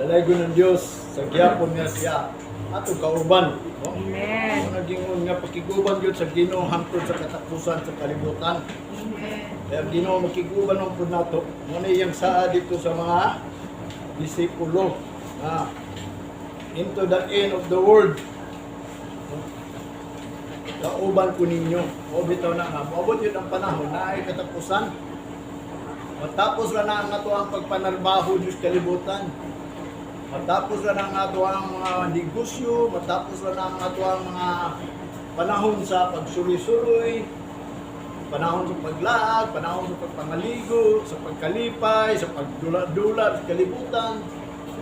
Dalaygon ng Dios sa gihapon nga siya atong kauban, no? Amen. Ang nagingon nga pakiguban gyud sa Ginoo hangtod sa katapusan sa kalibutan. Amen. Kaya ang Ginoo makiguban man pud nato. Mo na iyang saa dito sa mga disipulo na into the end of the world. No? Kauban ko ninyo. O bitaw na nga, moabot yun ang panahon na ay katapusan. Matapos ra na ang ato ang pagpanarbaho Diyos kalibutan. Matapos ra na ang ato ang mga negosyo, matapos ra na ang ato ang mga panahon sa pagsuroy-suroy, panahon sa paglaag, panahon sa pagpangaligo, sa pagkalipay, sa pagdula-dula sa kalibutan.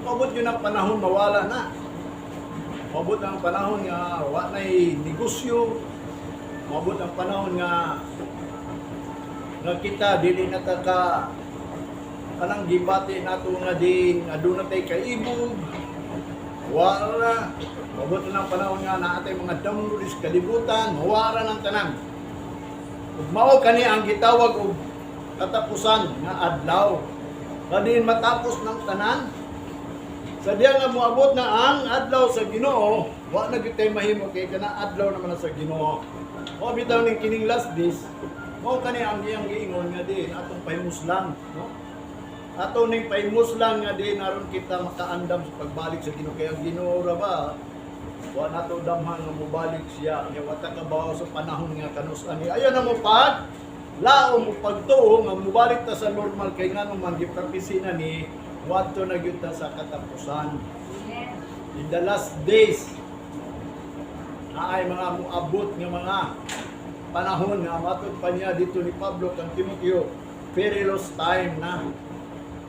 Mabot yun ang panahon, mawala na. Mabot ang panahon nga wa na'y negosyo, mabot ang panahon nga nga kita dili na ta ka kanang gibati nato nga din aduna tay kaibog, wala. Mabot na ang panahon nga naa tay mga damlo sa kalibutan, mawara ng tanan. Ug mao kani ang gitawag og katapusan nga adlaw. Kadin matapos ng tanan. Sa diya nga moabot na ang adlaw sa Ginoo, wa na gyud tay mahimo kay kana adlaw naman na sa Ginoo. Mao bitaw ning kining last days, mao kani ang iyang giingon nga diin atong pahimuslan, no? Ato ning pahimuslan nga diin aron kita makaandam sa pagbalik sa Ginoo, kay ang Ginoo ra ba wa nato damhan nga mobalik siya nya wa ta kabaw sa panahon nga kanus ani. Ayo na mo pag laom mo pagtuo nga mobalik ta sa normal, kay ngano man gipropesy na ni wadto na gyud ta sa katapusan. Amen. In the last days naay mga muabot nga mga panahon nga matud pa niya dito ni Pablo kang Timoteo, perilous time na,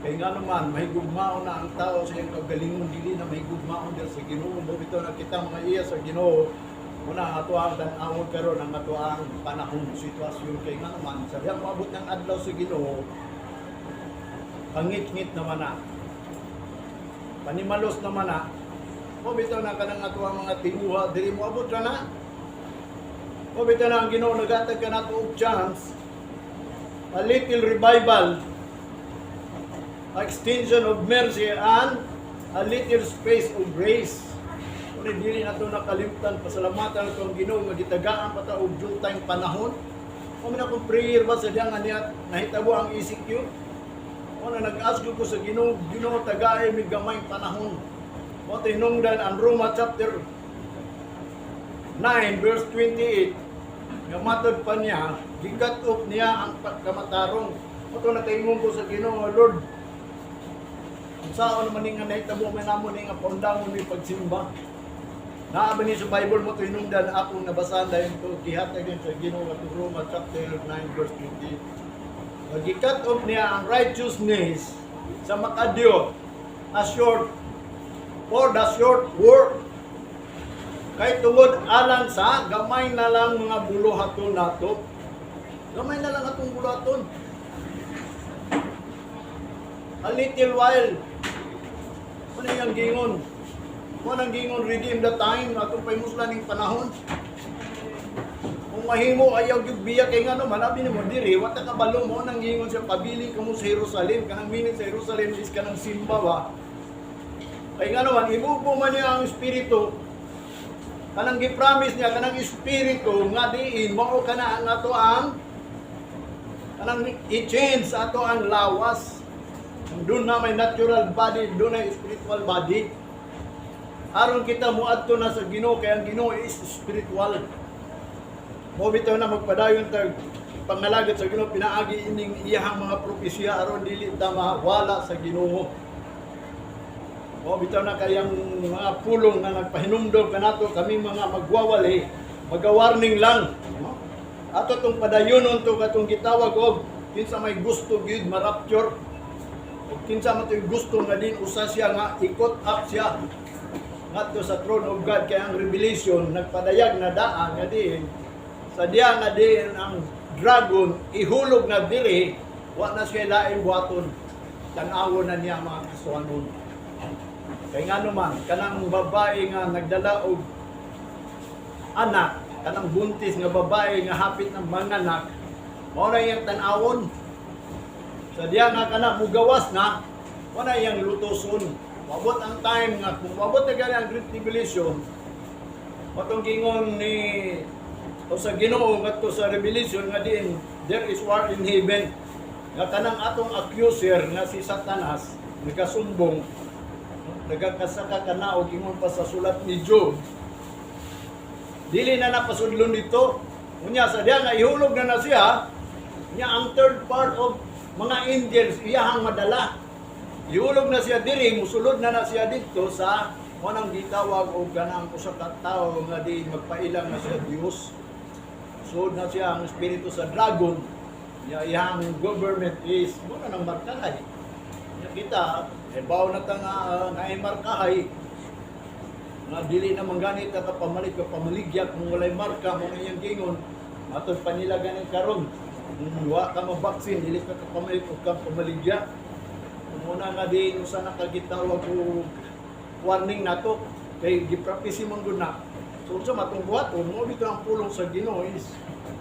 kay nga naman mahigugmaon na ang tao sa iyang kagalingon, dili na mahigugmaon diri sa Ginoo. Mo bitaw na kita mga iya sa Ginoo, una ang ato ang tan-awon karon ang ato ang panahon, sitwasyon, kay nga naman sa diyang moabot ng adlaw sa Ginoo, pangit-ngit naman na, panimalos naman na. Mo bitaw na kanang ato ang mga tinguha dili moabot ra na. Mo bitaw na ang Ginoo nagatag kanato og chance, a little revival, extension of mercy and a little space of grace. Kung dili na ito nakalimtan, pasalamatan nato ang Ginoo nga gitagaan pa ta og jutang panahon. Kung na akong prayer ba sa diyang nga niya nahitabo ang ECQ. Mo na nag-ask ko sa Ginoo, "Ginoo, tagaay mi gamay panahon." Mo tinungdan ang Roma chapter 9 verse 28 nga matod pa niya, gikat off niya ang pagkamatarong. Mo to nakaingon ko sa Ginoo, "Lord, unsaon naman ni nga nahitabo man namo ni nga paundangon mi pagsimba?" Naa ba ni sa Bible mo hinungdan akong nabasahan dahil to gihatag din sa Ginoo at Roma chapter 9 verse 20. Gi-cut off niya ang righteousness sa makadiyot a short for the short work. Kay tungod alang sa gamay na lang mga buluhaton nato. Gamay na lang atong buluhaton. A little while. Ano yung gingon? Mo nang gingon, redeem the time, atong pahimuslan ning panahon. Kung mahimo, ayaw gyud biya, kay ngano man abi nimo diri wa ta kabalo. Mo nang gingon siya, pabili kamo sa Jerusalem. Kanang meaning sa Jerusalem is kanang simba ba. Kay ngano man ibubo man niya ang espiritu, kanang gi-promise niya kanang espiritu nga diin mao kana ang ato ang kanang i-change ato ang lawas. Doon na may natural body, doon na spiritual body. Aron kita muadto na sa Ginoo, kay ang Ginoo is spiritual. Mo bitaw na magpadayon tag pangalagad sa Ginoo pinaagi ining iyahang mga propesya aron dili ta mawala sa Ginoo. Mo bitaw na kayang mga pulong na nagpahinumdom kanato kami mga magwawali, magawarning lang. No? Ato tong padayonon to katong gitawag og kinsa may gusto gyud ma-rapture. Ug kinsa man to'y gusto nga din usa siya nga i-caught up siya ngadto sa throne of God, kay ang Revelation nagpadayag na daan nga diin sa diya nga diin ang dragon ihulog na diri, wa na siya lain buhaton, tan-awon na niya ang mga Kristohanon, kay ngano man kanang babae nga nagdala og anak, kanang buntis nga babae nga hapit ng manganak, mao na iyang tan-awon. Sa diya nga kana mugawas na, wala iyang lutoson. Moabot ang time nga kung moabot na gani ang Great Tribulation, matong gingon ni o sa Ginoo ngadto sa Revelation nga diin there is war in heaven, nga kanang atong accuser nga si Satanas nagasumbong, nagakasaka kanaog. Ingon pa sa sulat ni Job, dili na napasudlon dito. Unya sa diha nga ihulog na na siya nya, ang third part of mga angels iyahang madala. Ihulog na siya diri, musulod na na siya dito sa kanang gitawag og kanang usa ka tawo nga di magpailang na siya Dios. Sulod na siya ang espiritu sa dragon. Nya iyang government is mo na nang markahay. Nya kita, baw na ta nga naay markahay nga dili na man ganit ka pamalit ka pamaligya kung walay marka mo na iyang gingon. Matod pa nila ganit karon, kung wa ka mabaksin, dili ka kapamalit og ka pamaligya. Kung muna nga di usa na kagitawag og warning nato kay giprapisi man gud na. So unsa matong buhaton mo dito, ang pulong sa Ginoo is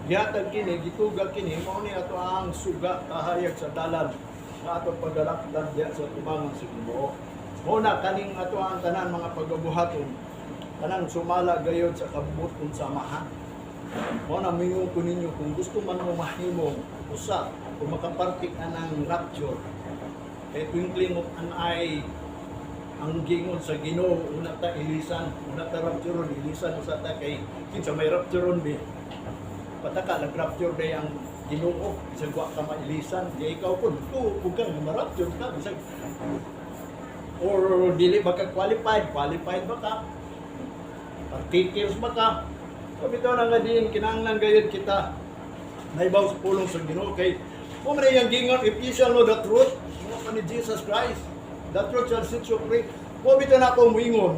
gihatag kini, gitugag kini, mao ni ato ang suga kahayag sa dalan nga ato paggalakdan diya sa tubangan sa Ginoo. Mao na kaning ato ang tanan mga pagabuhaton, kanang sumala gayod sa kabuton sa Amahan. Mao na mingon ko ninyo, kung gusto man mo mahimong usa kung makapartik ka ng rapture, kay twinkling of an eye ang gingon sa Ginoo. Una ta ilisan, una ta raptureon, ilisan usa ta, kay kinsa may raptureon bi? Pataka nag rapture day ang Ginoo, bisag wa ka mailisan di ikaw pud tuo pud ka nga ma-rapture ka, bisag or dili ba ka qualified? Qualified ba ka? Partakers ba ka? So bitaw na nga din kinahanglan gayud kita naibaw sa pulong sa Ginoo, kay kung man iyang gingon, "If ye shall know the truth," mo pa ni Jesus Christ, "the truth shall set you free." Mo bitaw na ako muingon,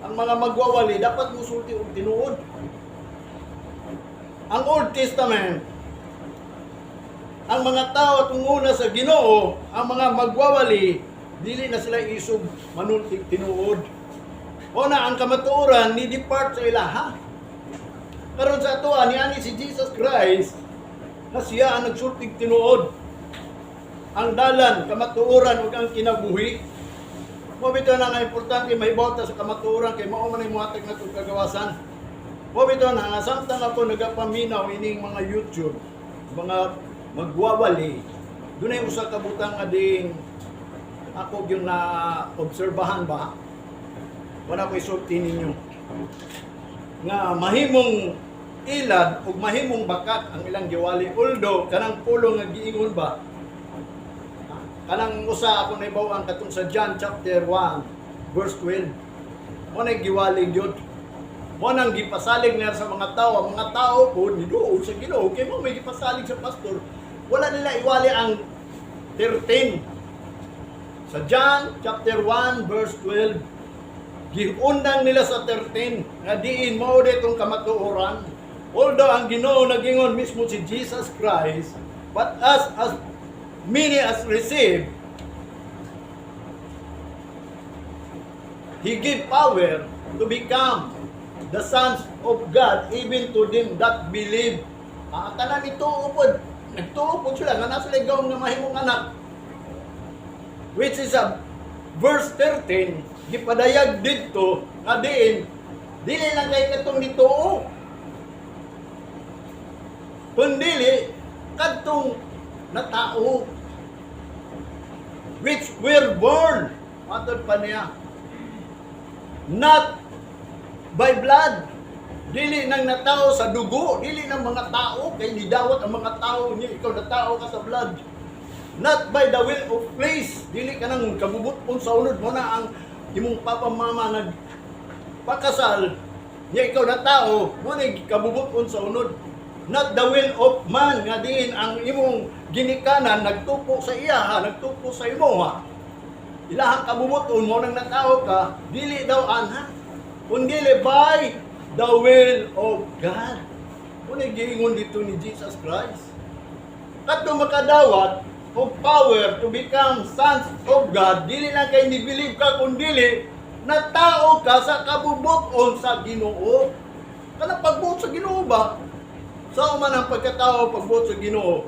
ang mga magwawali dapat musulti og tinuod. Ang Old Testament, ang mga tao at una sa Ginoo, ang mga magwawali, dili na sila isog manultig tinuod. O na ang kamatuoran ni depart sa ilaha. Karon sa atoa ni ani si Jesus Christ na siya ang nagsultig tinuod. Ang dalan, kamatuoran ug ang kinabuhi. Mo bitaw na nga importante mahibaw ta sa kamatuoran, kay mao man ay muhatag nato kagawasan. Mo bitaw na nga samtang ako nagapaminaw ining mga YouTube, mga magwawali, dunay usa ka butang nga ding ako yung na obserbahan ba. Wala ko isulti ninyo nga mahimong ilad ug mahimong bakat ang ilang giwali, although kanang pulong nga giingon ba, kanang usa ako naibaw-an katong sa John chapter 1 verse 12, mo na giwali gyud, mo nang gipasalig niya sa mga tao. Ang mga tao po niduol sa Ginoo kay mo may gipasalig sa pastor. Wala nila iwali ang 13 sa John chapter 1 verse 12. Giundang nila sa 13 nga diin mao ditong kamatuoran. Although ang Ginoo nagingon mismo si Jesus Christ, "But as many as receive, He give power to become the sons of God, even to them that believe." Ah, ang tanan nito upod, nagtuo pod sila nga nasa ligaw nga mahimong anak. Which is a verse 13, gipadayag didto nga diin dili lang kay katong nituo, kundili kadtong natao, which were born, matod pa niya, not by blood, dili nang natao sa dugo, dili ng mga tao, kay nidawat ang mga tao niya, ikaw natao ka sa blood. Not by the will of flesh, dili ka nang kabubuton sa unod mo na ang imong papa mama nag pakasal niya, ikaw na tao mo na kabubuton sa unod. Not the will of man, nga diin ang imong ginikanan nagtupo sa iya, nagtupo sa imo ha, ilahang kabubuton mo nang natao ka, dili daw anha, kundili by the will of God. Muna giingon dito ni Jesus Christ, kadto makadawat og power to become sons of God, dili lang kay ni believe ka, kundili natao ka sa kabubuton sa Ginoo. Kanang pagbuot sa Ginoo ba? Sa man ang pagkatao pagbuot sa Ginoo.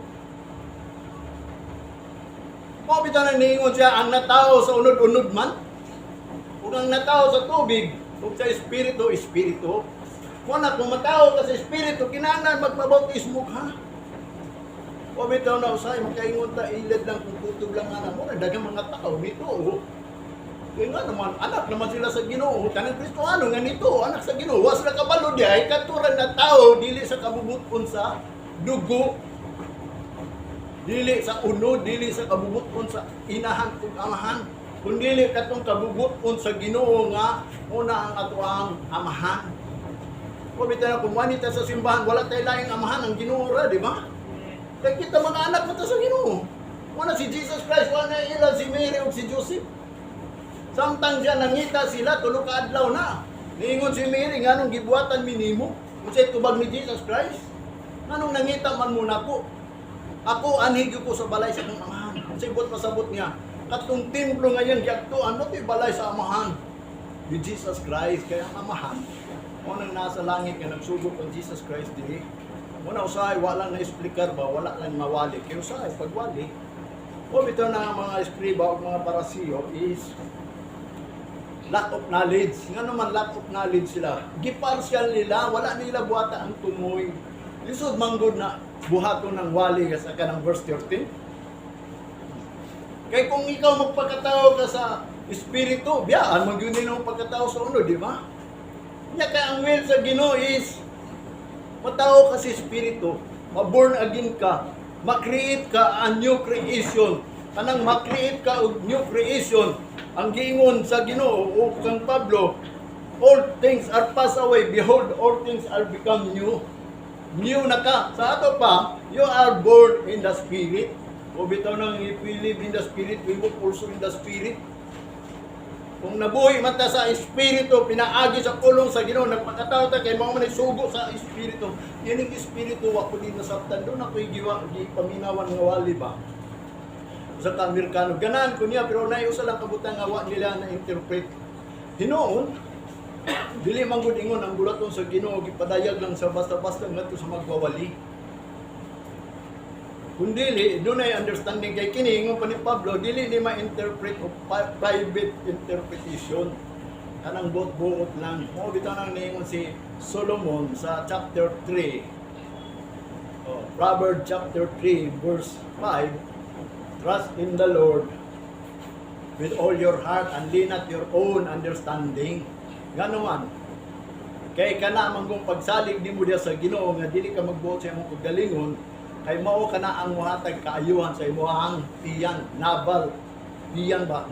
Mao bitaw nang niingon siya ang natao sa unod-unod man. Ug ang natawo sa tubig ug sa Espiritu, espiritu. Kung na kung matawo ka sa Espiritu, kinahanglan magpabautismo ka. O bitaw na usay makaingon ta, ilad lang kung kutob lang nga mo na daghang mga tao nito. Oh. Kaya nga naman, anak naman sila sa Ginoo. Kanang Kristohano nga nito, anak sa Ginoo. Was na kabalo di ay katuran na tao, dili sa kabubuton sa dugo, dili sa unod, dili sa kabubuton sa inahan ug amahan, kundili katong kabubuton sa Ginoo nga una ang atoang amahan. O bitaw na kung wani ta sa simbahan, wala tay laing amahan, ang Ginoo ra, di ba? Kay kita mga anak mo ta sa Ginoo. Wala si Jesus Christ, wala na ila si Mary ug si Joseph. Samtang siya nangita sila, 3 ka adlaw na. Niingon si Mary, "Nganong gibuhatan mi nimo?" Unsay tubag ni Jesus Christ? "Nganong nangita man mo nako? Ako anhi gyud ko sa balay sa akong amahan." Unsay buot pasabot niya? Katong templo ngayon giadtuan mo balay sa amahan ni Jesus Christ, kaya ang amahan mo nang nasa langit nga nagsugo kang Jesus Christ dinhi. Muna usahay wala lang na-explicar ba, wala lang mawali. Kaya usahay pagwali, o bitaw na ang mga eskriba o mga Parisiyo is lack of knowledge. Nga naman lack of knowledge sila. Gipartial nila, wala nila buhata ang tumoy. Lisod manggod na buhaton ng wali sa kanang verse 13. Kay kung ikaw magpakatao ka sa espiritu, biyaan man gyud nimo pagkatao sa unod, di ba? Nya kay ang will sa Ginoo is matao ka sa espiritu, ma-born again ka, ma-create ka a new creation. Kanang ma-create ka og new creation, ang giingon sa Ginoo o kang Pablo, "All things are passed away, behold, all things are become new." New na ka. Sa ato pa, you are born in the Spirit. O bitaw nang if we live in the Spirit, we walk also in the Spirit. Kung nabuhi man ta sa Espiritu, pinaagi sa pulong sa Ginoo, nagpakatao ta kay mao man ay sugo sa Espiritu. Kining Espiritu wa ko din nasabtan doon ako giwa gipaminawan nga wali ba. Sa ka Amerikano ganahan ko niya, pero naay usa lang kabutang nga wa nila na interpret. Hinuon dili man gud ingon ang bulaton sa Ginoo gipadayag lang sa basta-basta ngadto sa magwawali. Kung dili, doon ay understanding kay kini ingon pa ni Pablo, dili ni ma-interpret o private interpretation. Kanang buot-buot lang. Mo bitaw nang niingon si Solomon sa chapter 3. Oh, Proverbs chapter 3 verse 5, "Trust in the Lord with all your heart and lean not your own understanding." Gano man, kay kana man kung pagsalig nimo diya sa Ginoo nga dili ka magbuot sa imong kagalingon, kay mao kana ang muhatag kaayuhan sa imong tiyan, navel, tiyan ba?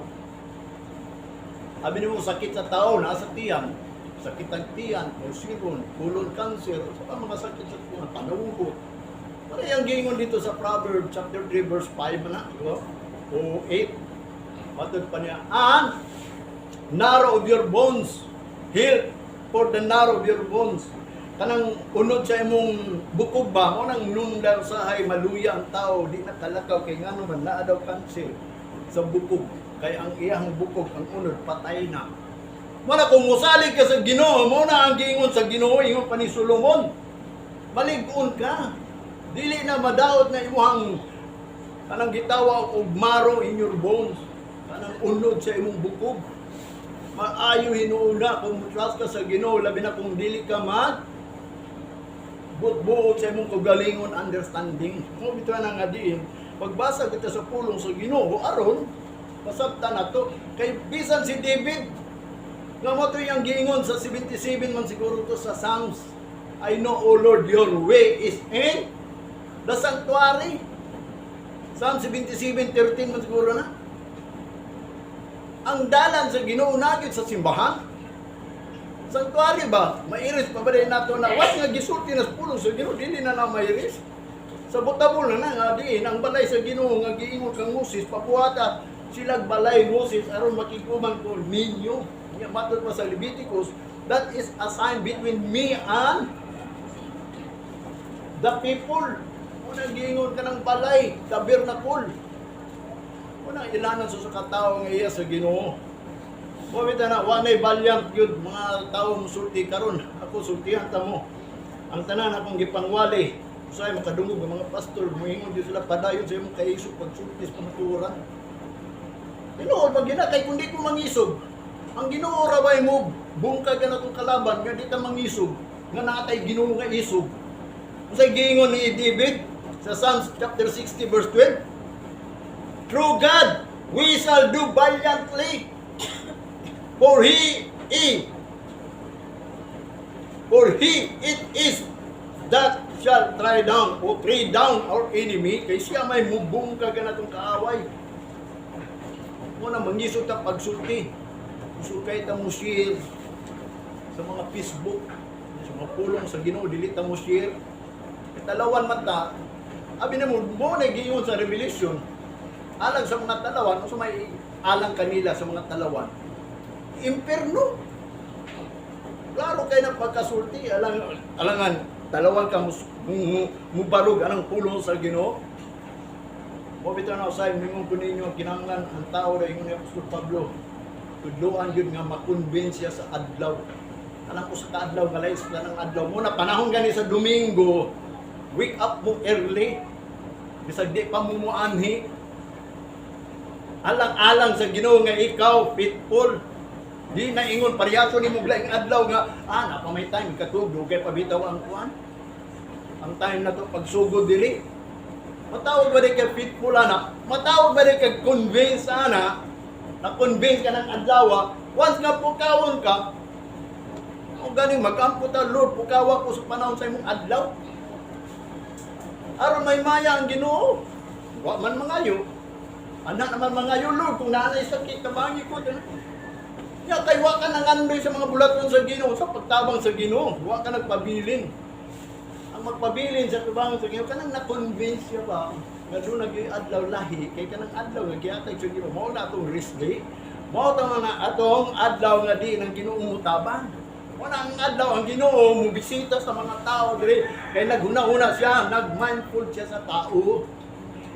Abi nimo sakit sa tao naa sa tiyan, sakit ang tiyan, ulceron, colon cancer, sa pa mga sakit sa tiyan, panawuhot. Para yung giingon dito sa Proverbs chapter 3 verse 5 na, di ba? O 8. Matod pa niya, and marrow of your bones, health for the marrow of your bones. Kanang unod sa imong bukog ba, mo nang nundar sahay maluya ang tao, di na kalakaw kay ngano man naa daw cancer sa bukog. Kay ang iyang bukog, ang unod, patay na. Muna kung musalig ka sa Ginoo, mo na ang giingon sa Ginoo, ingon pa ni Solomon. Malig-on ka. Dili na madaot na imuhang kanang gitawa og marrow in your bones. Kanang unod sa imong bukog. Maayo hinuuna kung trust ka sa Ginoo, labi na kung dili ka mag buot-buot sa imong kagalingon understanding. Mo bitaw na nga diin, pagbasa kita sa pulong sa Ginoo aron masabtan nato, kay bisan si David nga mo to yung giingon sa 77 man siguro to sa Psalms, "I know, O Lord, your way is in the sanctuary." Psalm 77:13 man siguro na. Ang dalan sa Ginoo naa gyud sa simbahan. Sanctuary ba? Mairis pa ba din nato na was nga gisulti na sa pulong sa Ginoo, dili na na mairis. Sa butabol na na nga diin ang balay sa Ginoo nga giingon kang Moses, pabuhata silag balay, Moses, aron makiguman ko ninyo. Nya matod pa sa Leviticus, that is a sign between me and the people. Unang giingon ka ng balay, tabernacle. Unang ilanan sa katao nga iya sa Ginoo. Mo bitaw na wa nay valiant gyud mga tao musulti karon. Ako sultihan ta mo. Ang tanan akong gipangwali. Usay makadungog ang mga pastor, muingon gyud sila, "Padayon sa imong kaisog pagsulti sa kamatuoran." Tinuod pag gina kay kundi ko mangisog. Ang Ginoo ra bay mo bungkag na itong kalaban nga di ta mangisog nga naa tay Ginoo nga isog. Unsay giingon ni David sa Psalms chapter 60 verse 12? "Through God we shall do valiantly, for He it is that shall try down o tread down our enemy," kay siya may mubungkag natong kaaway. Mao na mangisog ta pagsulti. Sukay ta mo share sa mga Facebook, sa mga pulong sa Ginoo, dili ta mo share. Kay talawan man ta, abi na mo mo na giingon sa Revelation, alang sa mga talawan, unsa may alang kanila sa mga talawan? Imperno. Klaro kay na pagkasulti, alang alangan talawan ka mubarog anang pulong sa Ginoo. Mo bitaw na usay mingon ko ninyo, kinahanglan ang tao ra, ingon ni Apostol Pablo, tudloan gyud nga makonvince siya sa adlaw. Kanang usa ka adlaw nga lahi sa tanang adlaw mo na panahon gani sa Domingo, wake up mo early. Bisag di pa mo muanhi. Alang-alang sa Ginoo nga ikaw faithful. Di na ingon paryaso nimo laing adlaw nga naa pa may time katug dugay pa bitaw ang kuan. Ang time na to pagsugod diri. Matawag ba di kay faithful ana? Matawag ba di kay convince ana? Na convince ka ng adlaw, once nga pukawon ka, o ganing mag-ampo ta, "Lord, pukawa ko sa panahon sa imong adlaw." Aron may maya ang Ginoo. Wa man mangayo. Anak naman mangayo, "Lord, kung naa nay sakit, tabangi ko." Nya kay wa ka nangandoy sa mga bulaton sa Ginoo, sa pagtabang sa Ginoo. Wa ka nagpabilin. Ang magpabilin sa tubangan sa Ginoo, kanang na-convince siya ba nga doon nag adlaw lahi kay kanang adlaw nga gihatag sa Ginoo, mao na atong rest day. Mao ta nga atong adlaw nga di ng Ginoo mutabang. Mao na ang adlaw ang Ginoo mobisita sa mga tao diri kay naghuna-huna siya, nag-mindful siya sa tao.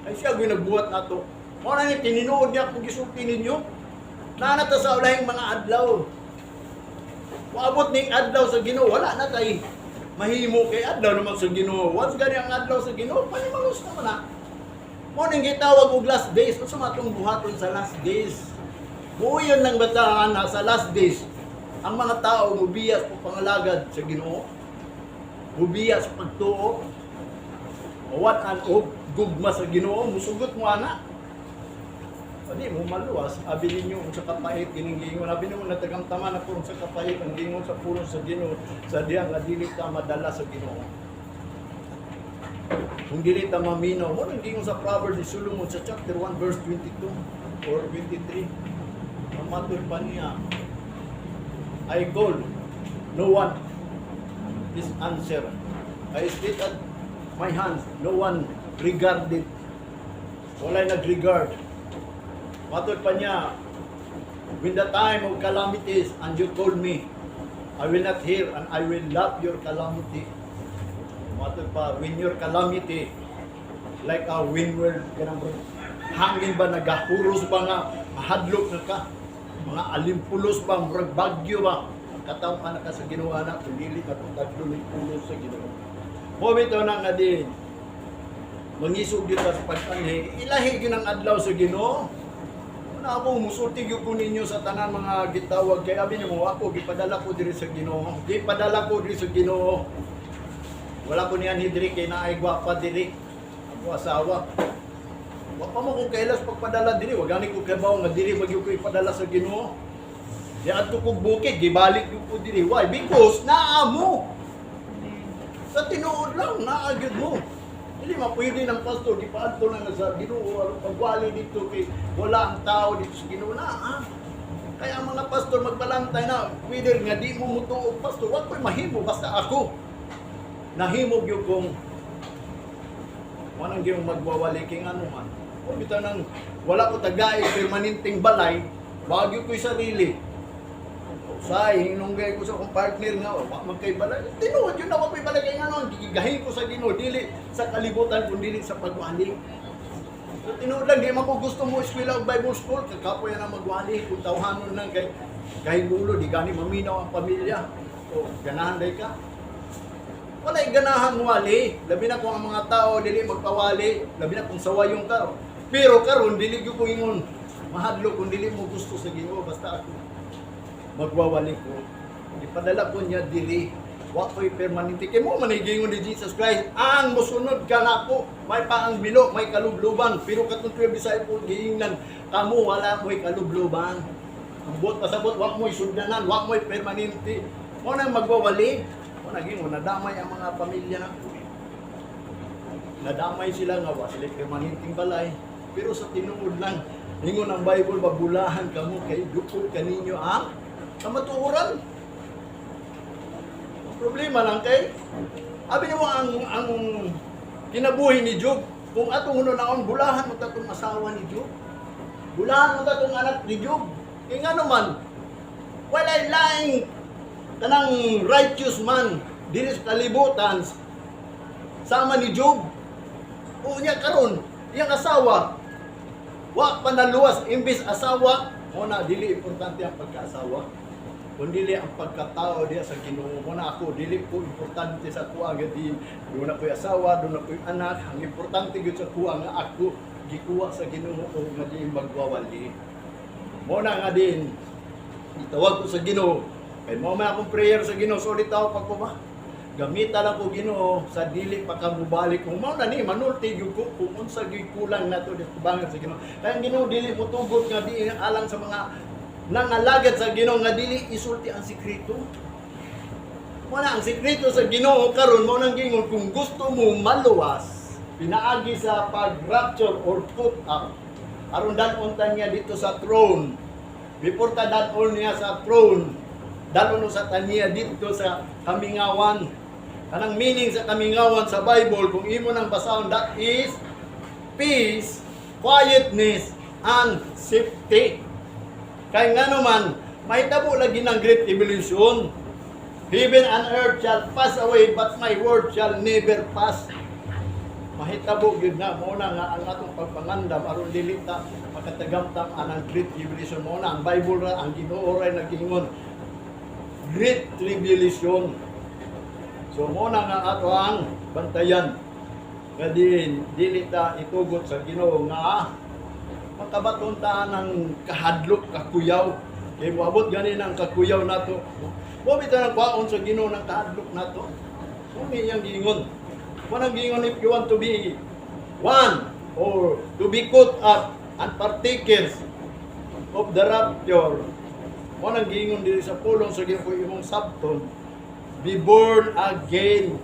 Kay siya gyud nagbuhat nato. Mao na ni tinuod niya kung gisulti ninyo. Naa na ta sa ulahing mga adlaw. Moabot ning adlaw sa Ginoo, wala na tay mahimo kay adlaw naman sa Ginoo. Once gani ang adlaw sa Ginoo, panimalos naman na. Mao ning gitawag og last days. Unsa man atong buhaton sa last days? Buoyon ng bataan na sa last days, ang mga tao mubiya sa pangalagad sa Ginoo, mubiya sa pagtuo, mawat-an og gugma sa Ginoo, musugot mo ana. Adi mo maluwas, abi ninyo unsa kapait kining giingon, abi nimo natagamtaman ako unsa kapait ang giingon sa pulong sa Ginoo sa diha nga dili ka madala sa Ginoo. Kung dili ta maminaw, mo nang giingon sa Proverbs ni Solomon sa chapter 1 verse 22 or 23. Ang matud pa niya, "I call, no one is answer. I stretch at my hands, no one regarded." Walay nag-regard. Matod pa niya, "When the time of calamities and you call me, I will not hear and I will love your calamity." Matod pa, "When your calamity, like a windward," kanang hangin ba, nagahuros ba nga, mahadlok na ka, mga alimpulos ba, murag bagyo ba, ang kataw ka na ka sa Ginoo na, kung dili ka itong tadlo ni pulos sa Ginoo. Mo bitaw na nga din, mangisog gyud ta sa pag-anhi, ilahi gyud ang adlaw sa Ginoo. Na ako musulti gyud ko ninyo sa tanan mga gitawag kay abi nimo ako gipadala ko diri sa Ginoo. Gipadala ko diri sa Ginoo. Wala ko niyan diri kay naay gwapa diri. Ako asawa. Wa pa mo ko kailas pagpadala diri, wa gani ko kabaw nga diri magyud ko ipadala sa Ginoo. Di adto kog bukid, gibalik gyud ko diri. Why? Because naa mo. Sa tinuod lang, naa gyud mo. Dili ma pwede ng pastor gipaadto lang sa Ginoo aron pagwali dito kay wala ang tao dito sa Ginoo na. Ah. Kaya ang mga pastor magbalantay na whether nga di mo mutuo pastor, wa ko'y mahimo basta ako. Nahimo gyud kong wanang gyud magwawali kay ngano man. O bitaw nang wala ko tagay permanenteng balay, bagyo ko'y sarili. Usay, hinungay ko sa akong partner nga, wa man kay balay. Tinuod yun na wa ko'y balay kay ngano, gigigahin ko sa Ginoo dili sa kalibutan kun dili sa pagwali. So tinuod lang, di man ko gusto mo eskwela og Bible school, kakapoy na magwali kung tawhanon lang kay kahibulo di gani maminaw ang pamilya. O ganahan day ka. Walay ganahan wali, labi na kung ang mga tao dili magpawali, labi na kung sawayong ka. Pero karon dili gyud ko ingon mahadlok kung dili mo gusto sa Ginoo, basta ako. Magwawali ko. Ipadala ko niya diri. Wa ko'y permanente. Kay mao man giingon ni Jesus Christ, ang musunod ka nako, may paang bilo, may kalubluban. Pero katong 12 disciple giingnan, kamo wala mo'y kalubluban. Ang buot pasabot, wa mo'y sugdanan, wa mo'y permanente. Mao nang magwawali. Mao na giingon, nadamay ang mga pamilya nako. Nadamay sila nga wa sila permanenteng balay. Pero sa tinuod lang, ingon ang Bible, babulahan kamo kay duol kaninyo ang kamatuoran. Ang problema lang kay abi nimo ang kinabuhi ni Job, kung atong hunaon, bulahan mo ta tong asawa ni Job. Bulahan mo ta tong anak ni Job. Kay ngano man walay laing kanang righteous man diri sa kalibutan sama ni Job. O niya karon, iyang asawa wa pa naluwas, imbis asawa mo na. Dili importante ang pagkaasawa kun dili ang pagkatao diya sa Ginoo. Mo na ako, dili ko importante sa kuha nga di duna ko'y asawa, duna ko'y anak. Ang importante gyud sa kuha nga ako gikuha sa Ginoo o nga di magwawali. Mo na nga din itawag ko sa Ginoo kay mao man akong prayer sa Ginoo. Solid tao pag ko ba, gamita lang ko, Ginoo, sa dili pa ka mobalik. Kung mao na ni manulti gyud ko kung unsa gyud kulang nato di tubangan sa Ginoo, kay ang Ginoo dili motugot nga di alang sa mga nangalagad sa Ginoo nga dili isulti ang sikreto. Wala ang sikreto sa Ginoo karon. Mao nang giingon, kung gusto mo maluwas pinaagi sa pag-rapture or put up aron dad-on ta niya dito sa throne, before ta dad-on niya sa throne, dad-on sa taniya dito sa kamingawan. Kanang meaning sa kamingawan sa Bible, kung imo nang basahon, that is peace, quietness, and safety. Kay ngano man, mahitabo lagi ng great evolution. Heaven and earth shall pass away, but my word shall never pass. Mahitabo gyud na. Mao na nga ang atong pagpangandam aron dili ta makatagamtam anang great tribulation. Mao na ang Bible ra, ang Ginoo ra nag-ingon great tribulation. So mao na nga ato ang bantayan nga din dili ta itugot sa Ginoo nga makabaton ta ng kahadlok, kakuyaw, kay moabot gani ng kakuyaw nato. Mo bitaw nang kwaon sa Ginoo ng kahadlok nato. Mo ni iyang giingon. Mo nang giingon, if you want to be one or to be caught up and partakers of the rapture, mo nang giingon diri sa pulong sa Ginoo, imong sabton, be born again.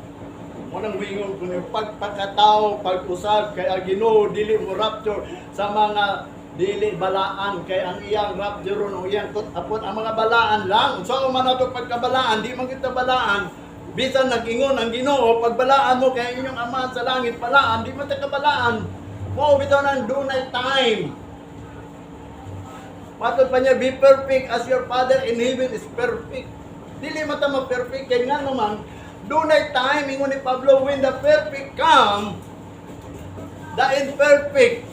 Mo nang giingon kung yung pagpakatao, pag-usab, kay ang Ginoo dili mo rapture sa mga dili balaan, kay ang iyang rapture o iyang apot ang mga balaan lang. Unsa man ato pagkabalaan, di man kita balaan. Bisan nag-ingon ang Ginoo, pagbalaan mo kay inyong Ama sa langit balaan, di man ta kabalaan. Mao bitaw nang dunay time. Matod pa niya, "Be perfect as your Father in heaven is perfect." Dili man ta ma-perfect kay nga naman, dunay time, ingon ni Pablo, when the perfect come, the imperfect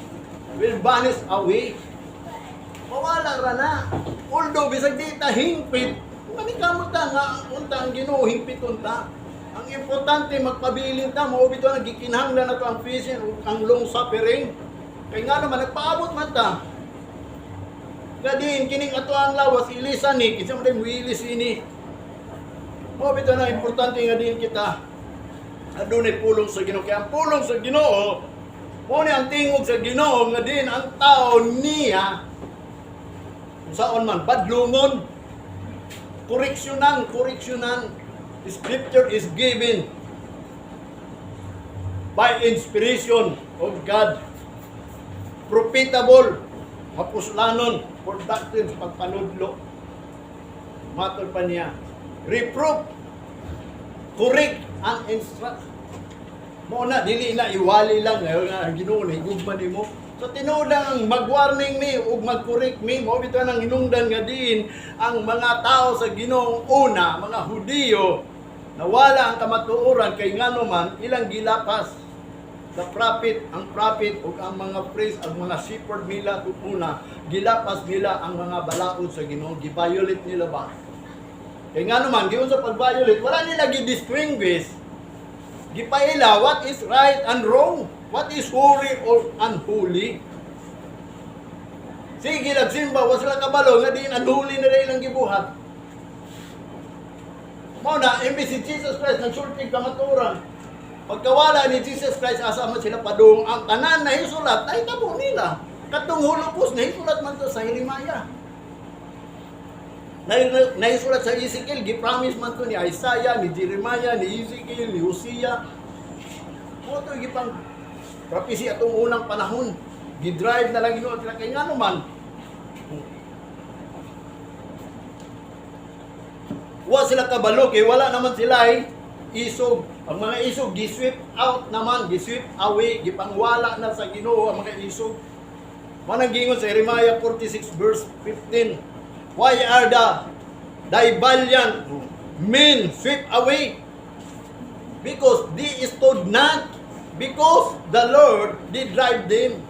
will vanish away. Mawala ra na. Although, bisag di ta hingpit, manikamot ta nga unta ang Ginoo hingpit unta. Ang importante magpabilin ta, mao bitaw nang gikinahanglan nato ang patience ug ang long suffering. Kay nga naman nagpaabot man ta. Gadin kining ato ang lawas ilisan ni kinsa man wilis ini. Mao bitaw na importante nga din kita adunay pulong sa Ginoo. Kaya ang pulong sa Ginoo, mao ni ang tingog sa Ginoo nga din ang tao niya kung saon man badlungon, koreksyonan, koreksyonan. Scripture is given by inspiration of God, profitable, mapuslanon for doctrines, pagpanudlo. Matod pa niya, reproof, correct, and instruct. Mo na dili na iwali lang ngayon nga ang Ginoo na higugma nimo. So tinuod lang ang mag-warning ni ug mag-correct ni. Mao bitaw nang hinungdan nga diin ang mga tao sa Ginoo una, mga Hudiyo, nawala ang kamatuoran kay ngano man ilang gilapas the prophet, ang prophet ug ang mga priest, ang mga shepherd nila ug una, gilapas nila ang mga balaod sa Ginoo, gi-violate nila ba? Kay ngano man giun sa pag-violate, wala nila gi-distinguish, gipaila what is right and wrong, what is holy or unholy. Sige lang simba, wa sila kabalo nga diin unholy na ilang gibuhat. Mao na, imbes si Jesus Christ nagsulti kamatuoran. Pagkawala ni Jesus Christ, asa man sila padung? Ang tanan na hisulat, nahitabo nila. Katong Holocaust, nahisulat man to sa Jeremiah. Nahisulat sa Ezekiel, gi-promise man to ni Isaiah, ni Jeremiah, ni Ezekiel, ni Hosea. Mao to gipang prophecy atong unang panahon. Gi-drive na lang Ginoo sila kay ngano man. Wa sila kabalo kay wala naman sila ay isog. Ang mga isog gi-sweep out naman, gi-sweep away, gipangwala na sa Ginoo ang mga isog. Manang gingon sa Jeremiah 46 verse 15. "Why are thy valiant men swept away? Because they stood not, because the Lord did drive them."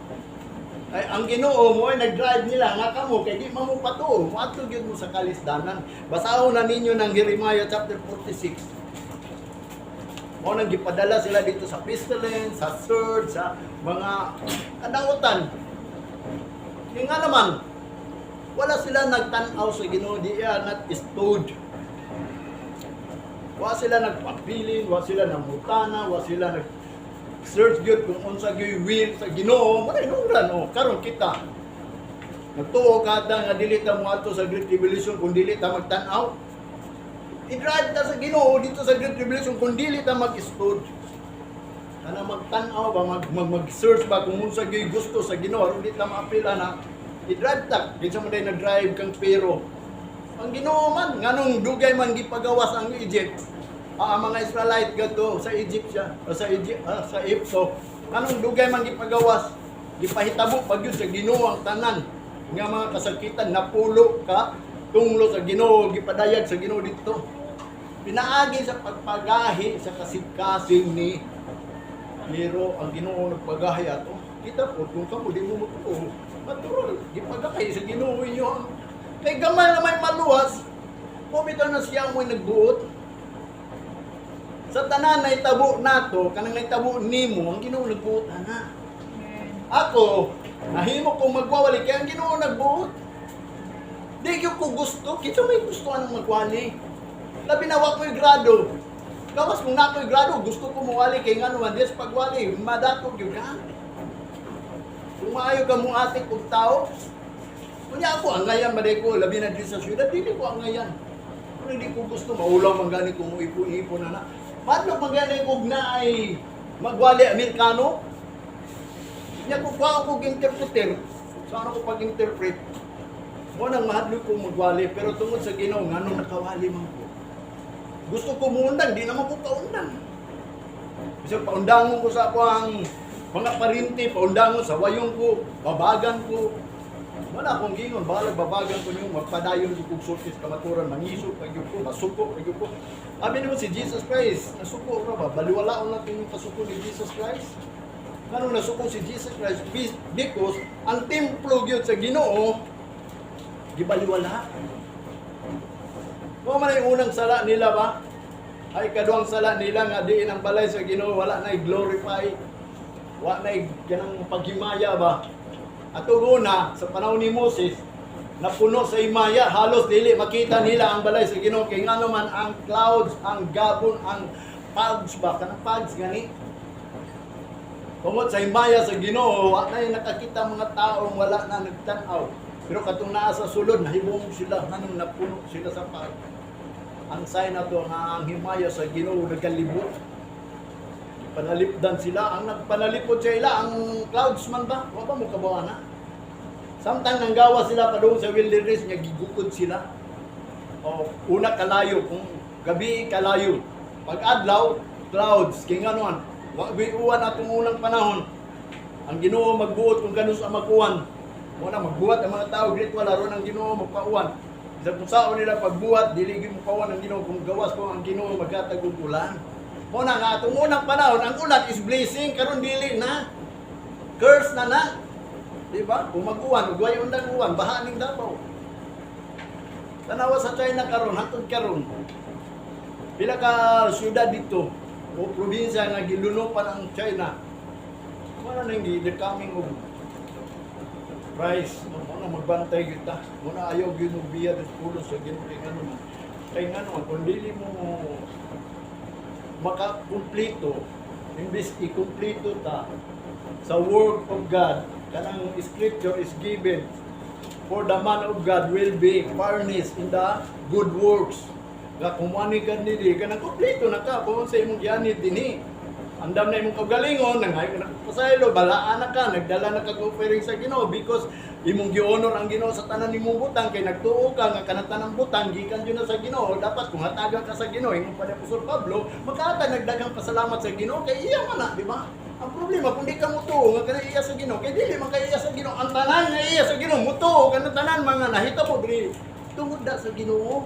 Ay, ang Ginoo mo ay nag-drive nila nga kamo kay di man mo patuo, moadto gyud mo sa kalisdanan. Basahon na ninyo ng Jeremiah chapter 46. Mo nang gipadala sila dito sa pestilence, sa sword, sa mga kadautan. Yung nga naman, wala sila nagtan-aw sa Ginoo, they are not stood. Wa sila nagpabilin, wa sila nangutana, wa sila nag search gyud kung unsa gyud will sa Ginoo. Mo na inungran oh, karon kita. Nagtuo kada nga dili ta moadto sa Great Tribulation kung dili ta magtan-aw. I-drive ta sa Ginoo dito sa Great Tribulation kung dili ta mag-stood. Kana magtan-aw ba, mag-search ba kung unsa gyud gusto sa Ginoo aron di ta maapila na i-drive ta. Kinsa man day nag-drive kang Pharaoh? Ang Ginoo man. Nganong dugay man gipagawas ang Egypt? Ah, ang mga Israelite gadto sa Egypt siya, o sa Egypt, sa Egypto. Nganong dugay man gipagawas? Gipahitabo pag yun sa Ginoo ang tanan nga mga kasakitan, napulo ka tunglo sa Ginoo, gipadayag sa Ginoo dito. Pinaagi sa pagpagahi sa kasing-kasing ni Pero ang Ginoo nagpagahi ato. Kita po, kung kamo di mo motuo, natural, gipagahi sa Ginoo inyo ang kay gamay na may maluwas, bitaw na siya mo'y nagbuot. Sa tanan na itabo nato, kanang naitabo nimo, ang Ginoo nagbuot ana. Ako, nahimo kong magwawali kay ang Ginoo nagbuot. Di gyud ko gusto, kinsa may gusto anang magwali? Labi na wa ko'y grado. Gawas kung naa ko'y grado, gusto ko mowali kay ngano man des pagwali, madatog gyud ka. Kung maayo ka mo atik og tao, kunya ako angayan man ko, labi na diri sa syudad, dili ko angayan. Pero hindi ko gusto, maulaw man gani kung ipon-ipon na na. Madlok man gani kog na ay magwali Amerikano. Nya ko kuha ko interpreter, sa ano ko pag-interpret, mo nang mahadlok ko magwali, pero tungod sa Ginoo, ngano nakawali man ko. Gusto ko muundang, di naman ko kaundang. Bisag paundangon ko sa ako ang mga parinti, paundangon sa wayong ko, babagan ko. Wala akong gingon, bahalag babagan ko niyo, magpadayon ko kog sulti sa kamaturan, mangisog pag ko, masuko pag ko. Abi naman si Jesus Christ, nasuko ra ba? Baliwalaon natin yung kasuko ni Jesus Christ. Ngano nasuko si Jesus Christ? Because ang templo gyud sa Ginoo gibaliwala. Mao man ay unang sala nila ba? Ay, kaduhang sala nila nga diin ang balay sa Ginoo wala na glorify. Wa na ganang paghimaya ba? Atong una sa panahon ni Moses, napuno sa himaya, halos dili makita nila ang balay sa Ginoo kay ngano man ang clouds, ang gabon, ang fogs ba, kanang fogs gani. Tungod sa himaya sa Ginoo, wa na nakakita mga taong wala na nagtan-aw. Pero katong naa sa sulod, nahibong sila nganong napuno sila sa fog. Ang sign na to nga ang himaya sa Ginoo nagalibot. Panalipdan sila. Ang nagpanalipod sa ila, ang clouds man ba? Wa ba mo kabawa na? Samtang nanggawa sila padung sa wilderness, nga gigukod sila. O, una kalayo, kung gabi kalayo. Pag adlaw, clouds. Kay ngano, wa uwan atong unang panahon. Ang Ginoo magbuot kung kanus ang makuan. Mo na magbuhat ang mga tao great wala ron ang Ginoo magpauwan. Bisag kung saon nila pagbuhat, dili gyud mopauwan ang Ginoo kung gawas ko ang Ginoo maghatag og ulan. Mo na nga atong unang panahon, ang ulan is blessing, karon dili na. Curse na na. Di ba? Kung mag-uwan, ug way undang uwan, baha ning Davao. Tanawa sa China karon, hantod karon. Pila ka syudad dito o probinsya nga gilunopan ang China. Wala nang the coming of Christ. No, mo na magbantay gyud ta. Mo na ayaw gyud og biya des pulos sa Ginoo kay ngano man. Kay ngano, kung dili mo makakumpleto, imbis ikumpleto ta sa work of God, kanang scripture is given for the man of God will be furnished in the good works. Nga kung mo ka nili, kanang kumpleto na ka kung sa imong gianid dinhi. Andam na imong kaugalingon, nangayo ka na pasaylo, balaan na ka, nagdala na kag offering sa Ginoo because imong gi-honor ang Ginoo sa tanan nimong butang kay nagtuo ka nga kanang tanang butang gikan jud na sa Ginoo. Dapat kung hatagan ka sa Ginoo, ingon pa ni Apostol Pablo, makahatag nagdaghang pasalamat sa Ginoo kay iya man na, di ba? Ang problema kung di ka motuo nga kanang iya sa Ginoo, kay dili man kay iya sa Ginoo ang tanan nga iya sa Ginoo, motuo kanang tanan mga nahitabo diri tungod da sa Ginoo.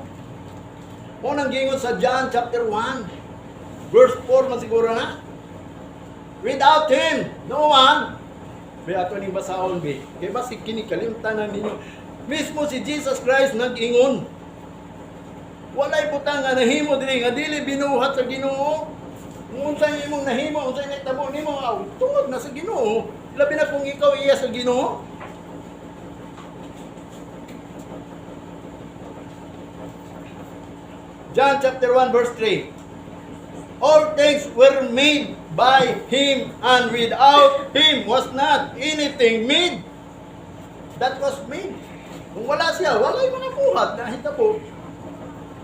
Mao nang giingon sa John chapter 1 verse 4 man siguro na. Without Him, no one. Be, ato ning basahon, be. Kay basig kini kalimtan na ninyo. Mismo si Jesus Christ nag-ingon. Walay butang nga nahimo diri nga dili binuhat sa Ginoo. Kung unsa imong nahimo, unsa nahitabo nimo, aw, tungod na sa Ginoo. Labi na kung ikaw iya sa Ginoo. John chapter 1 verse 3. All things were made by Him, and without Him was not anything made that was made. Kung wala siya, wala yung mga buhat na nahitabo.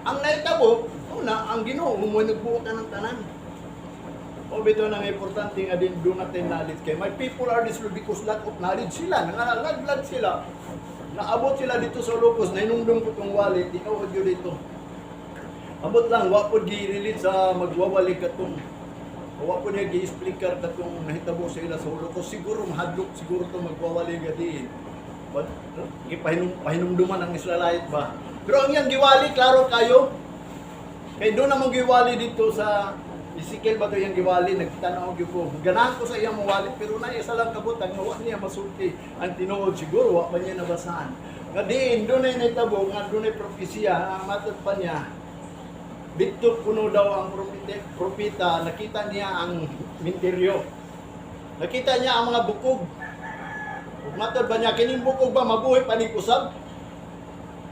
Ang nahitabo, una, ang Ginoo, mo nagbuot na ng tanan. O bitaw nang importante nga din do natin knowledge kay my people are destroyed because lack of knowledge sila. Nangalaglag sila. Naabot sila dito sa Locos, nainumdum ko tong wallet, tinuod yun dito. Abot lang, wa po gi-relate sa magwawali katong wa po niya gi-explicar katong nahitabo sa ila sa Holocaust. Siguro mahadlok siguro to magwawali ga diin. But, gipahinum pahinumduman ang Israelite ba? Pero ang iyang giwali, klaro kayo. Kay doon namang giwali dito sa Ezekiel ba to iyang giwali, nagtanaw gyud ko. Ganahan ko sa iyang mawali, pero na isa lang kabutang nga wa niya masulti ang tinuod, siguro wa pa niya nabasahan. Nga diin doon ay nahitabo nga doon ay propesya, ang matod pa niya dito kuno daw ang propeta, nakita niya ang minteryo. Nakita niya ang mga bukog. Ug matod ba niya, kining bukog ba mabuhi pa ning usab?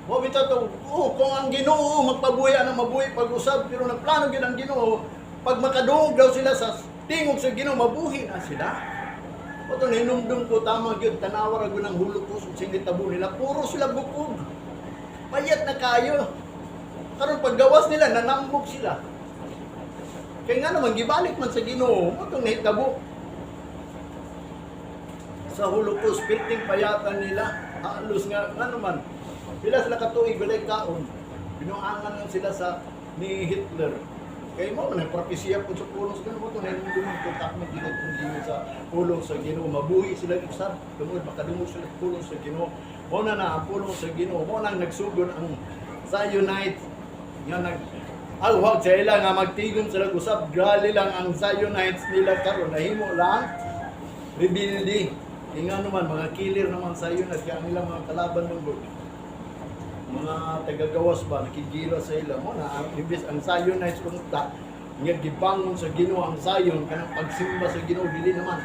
Mo bitaw to, oh, kung ang Ginoo magpabuhi ang mabuhi pag-usab, pero nagplano gyud ang Ginoo pag makadungog daw sila sa tingog sa Ginoo, mabuhi na sila. O to ninumdum ko, tama gyud, tanawa ra gyud ang Holocaust ug sinitabo nila, puro sila bukog. Payat na kayo. Karon paggawas nila, nanambok sila. Kaya nga naman, gibalik man sa Ginoo, mo itong nahitabo. Sa Holocaust, perting payatan nila, halos nga, nga naman, pila sila katuig, walay kaon. Binuangan lang sila sa ni Hitler. Kaya mo, man, propesya po sa pulong sa Ginoo, mo ito, nahimdumon ko, takmo ginoo kung ginoo sa pulong sa Ginoo, mabuhi sila usab, tungod makadungog sila sa pulong sa Ginoo. Mo na na ang pulong sa Ginoo, mo nang nagsugod ang Zionites nga nag alwag sa ila nga magtigom sila usab. Gali lang ang Zionites nila karon, nahimo lang rebelde. Nga naman mga killer naman Zionites kaya ang ilang mga kalaban man gud mga tagagawas ba, nakigira sa ila. Mo na ang imbes ang Zionites unta nga gibangon sa Ginoo ang Zion, kanang pagsimba sa Ginoo, dili naman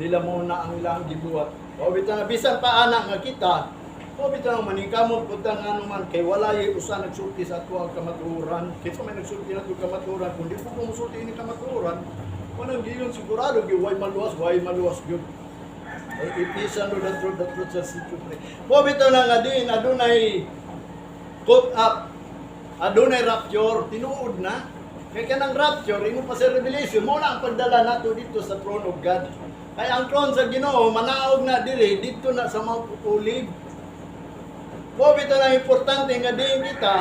dila mo na ang ilang gibuhat. O bitaw na bisan pa ana nga kita, o bitaw maningkamot pud ta nga man kay wala yung usa nagsulti sa ato ang kamatuoran. Kinsa may nagsulti na ato kamatuoran? Kung di po ko musulti ini kamatuoran, walang giyon sigurado gyud way maluwas, way maluwas gyud. Ay ipisan no, the truth shall set you free. Mo bitaw na nga din adunay caught up, adunay rapture, tinuod na. Kay kanang rapture, ingon pa sa Revelation, mo na ang pagdala nato dito sa throne of God. Kaya ang throne sa Ginoo manaog na diri dito na sa Mount Olive. Mo bitaw na importante nga diin kita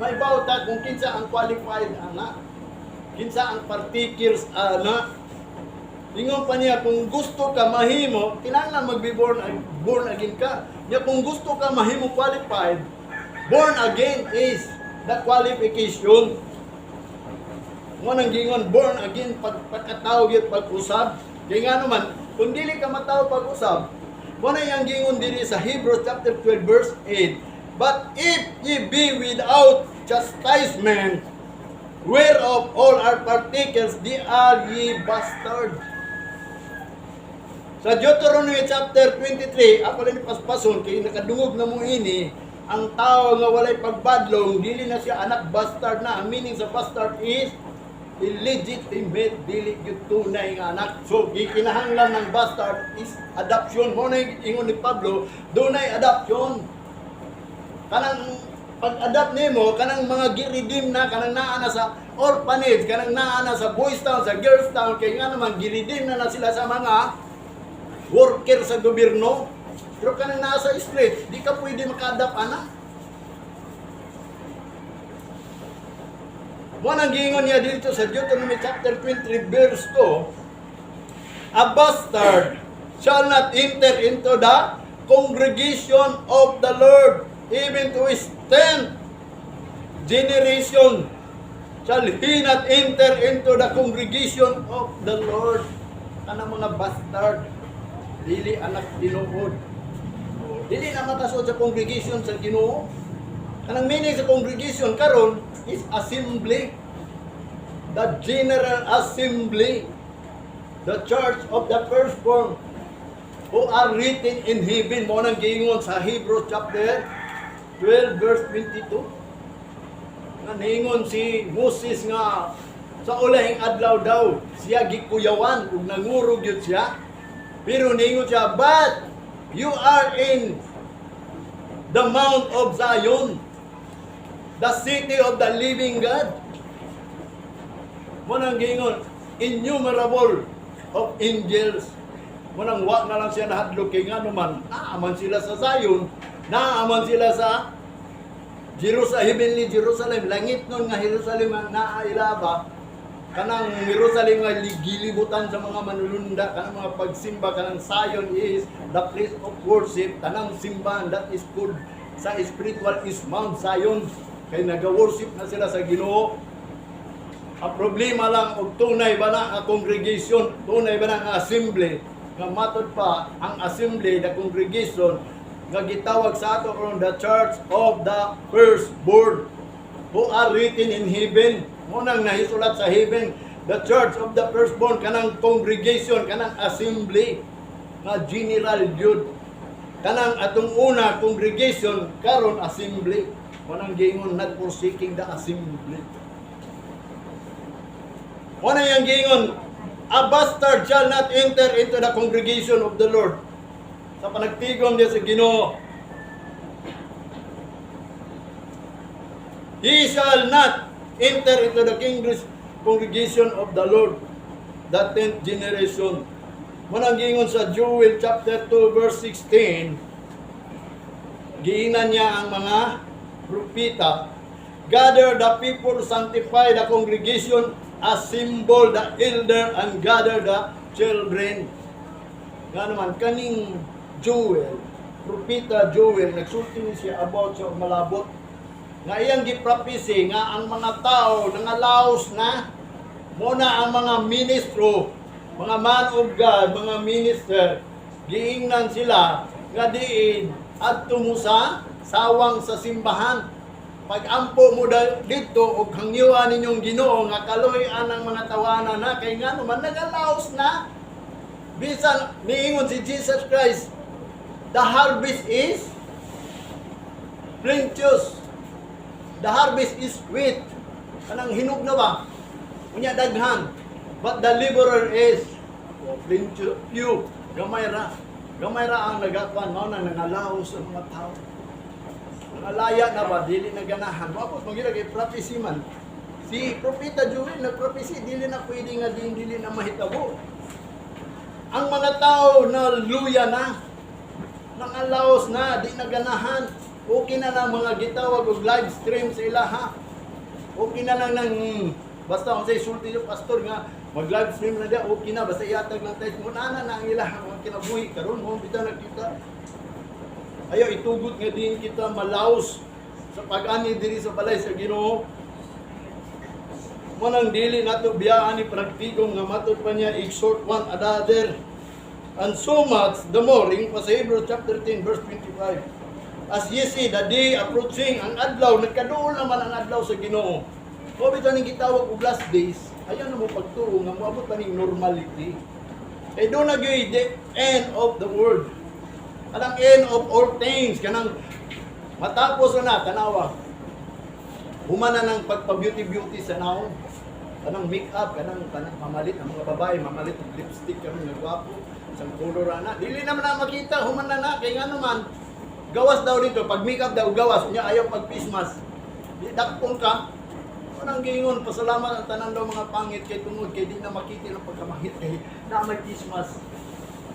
maibaw ta kung kinsa ang qualified ana. Kinsa ang partakers ana. Ingon pa niya, kung gusto ka mahimo, kinahanglan magbe born again ka. Nya kung gusto ka mahimo qualified, born again is the qualification. Mo nang gingon born again pag pagkatao gyud pag-usab. Kay nga naman, kung dili ka matawo pag-usab, mo na iyang gingon diri sa Hebrews chapter 12 verse 8. "But if ye be without chastisement, whereof all are partakers, they are ye bastard." Sa Deuteronomy chapter 23, ako lang paspason, kay nakadungog na mo ini, Ang tao nga walay pagbadlong, dili na siya anak, bastard na. Ang meaning sa bastard is illegitimate, dili gyud tunay nga anak. So gikinahanglan ng bastard is adoption. Mo na ingon ni Pablo, dunay adoption. Kanang pag-adopt nimo, kanang mga gi-redeem na, kanang naa na sa orphanage, kanang naa na sa boys town, sa girls town, kay nga naman gi-redeem na na sila sa mga worker sa gobyerno. Pero kanang naa sa street, di ka pwede maka-adopt ana. Mo nang giingon niya dito sa Deuteronomy chapter 23 verse 2, "A bastard shall not enter into the congregation of the Lord, even to his 10th generation shall he not enter into the congregation of the Lord." Kanang mga bastard, dili anak tinuod. Dili na makasuod sa congregation sa Ginoo. Kanang meaning sa congregation karon is assembly. The general assembly. The church of the firstborn who are written in heaven. Mo nang giingon sa Hebrews chapter 12 verse 22. Nga niingon si Moses nga sa ulahing adlaw daw siya gikuyawan ug nangurog yun siya. Pero niingon siya, "But you are in the Mount of Zion, the city of the living God." Mo nang giingon, innumerable of angels. Mo nang wa na lang siya nahadlok kay nga naman, naaman sila sa Zion, naaman sila sa Jerusalem, heavenly Jerusalem, langit nun nga Jerusalem ang naa ilaba, kanang Jerusalem nga gilibutan sa mga manulunda, kanang mga pagsimba, kanang Zion is the place of worship, tanang simbahan that is good sa spiritual is Mount Zion. Kay naga-worship na sila sa Ginoo. Ang problema lang og tunay ba na ang congregation, tunay ba na ang assembly, nga matod pa ang assembly, the congregation, nga gitawag sa ato karon the church of the firstborn who are written in heaven. Mo nang nahisulat sa heaven, the church of the firstborn, kanang congregation, kanang assembly, nga general gyud. Kanang atong una congregation, karon assembly. Mo nang giingon, not forsaking the assembly. Mo na yang giingon, "A bastard shall not enter into the congregation of the Lord." Sa panagtigom niya sa Ginoo, he shall not enter into the congregation of the Lord, the 10th generation. Manang giingon sa Joel chapter 2 verse 16, giingnan niya ang mga propeta, "Gather the people, sanctify the congregation, assemble the elder, and gather the children." Nga naman, kaning Joel, propeta Joel, nagsulti ni siya about sa malabot. Nga iyang giprophesy nga ang mga tao nangalaos na, mo na ang mga ministro, mga man of God, mga minister, giingnan sila nga diin adto mo sa sawang sa simbahan. Pag-ampo mo dito og hangyuan ninyong Ginoo nga kaloy-an ang mga tawanan na kay nga naman nagalaos na. Bisan niingon si Jesus Christ, "The harvest is plenteous. The harvest is wheat." Kanang hinog na ba? Unya daghan. "But the laborer is, oh, plenteous, few." Gamay ra. Gamay ra ang nagakuan, mao na nangalaos ang mga tao. Nangalaya na ba, dili na ganahan. Mapos mangira kay prophecy man. Si Propeta Joel nagprophecy, dili na pwede nga din dili na mahitabo. Ang mga tao na luya na, nangalaos na, di na ganahan. Okay na lang mga gitawag og live stream sa ilaha. Okay na lang nang basta kung sa sulti yung pastor nga mag live stream na diya, okay na basta ihatag lang tayo mo na na ang ilaha mga kinabuhi karon mo bitaw nakita. Ayaw itugot nga din kita malaos sa pag-ani diri sa balay sa Ginoo. Mo nang dili nato biyaan ni panagtigom nga matod pa niya, "Exhort one another and so much the more," ing pa sa Hebrews chapter 10 verse 25, "as ye see the day approaching." Ang adlaw nagkaduol naman, ang adlaw sa Ginoo. Mo bitaw ning gitawag og last days, ayaw na mo pagtuo nga moabot pa ning normality. Kay doon na gyud the end of the world. Kanang end of all things, kanang Matapos na na, tanawa. Humana ng pagpa-beauty-beauty sa naon. Kanang make-up, kanang mamalit ang mga babae, mamalit og lipstick karon nga gwapo, isang color ana. Dili naman na makita, human na na kay ngano man. Gawas daw dito, pag make-up daw gawas, unya ayaw pag face mask. Di dakpon ka. Unang giingon, pasalamat ang tanan daw mga pangit kay tungod kay di na makita ang pagkamangit kay na may face mask.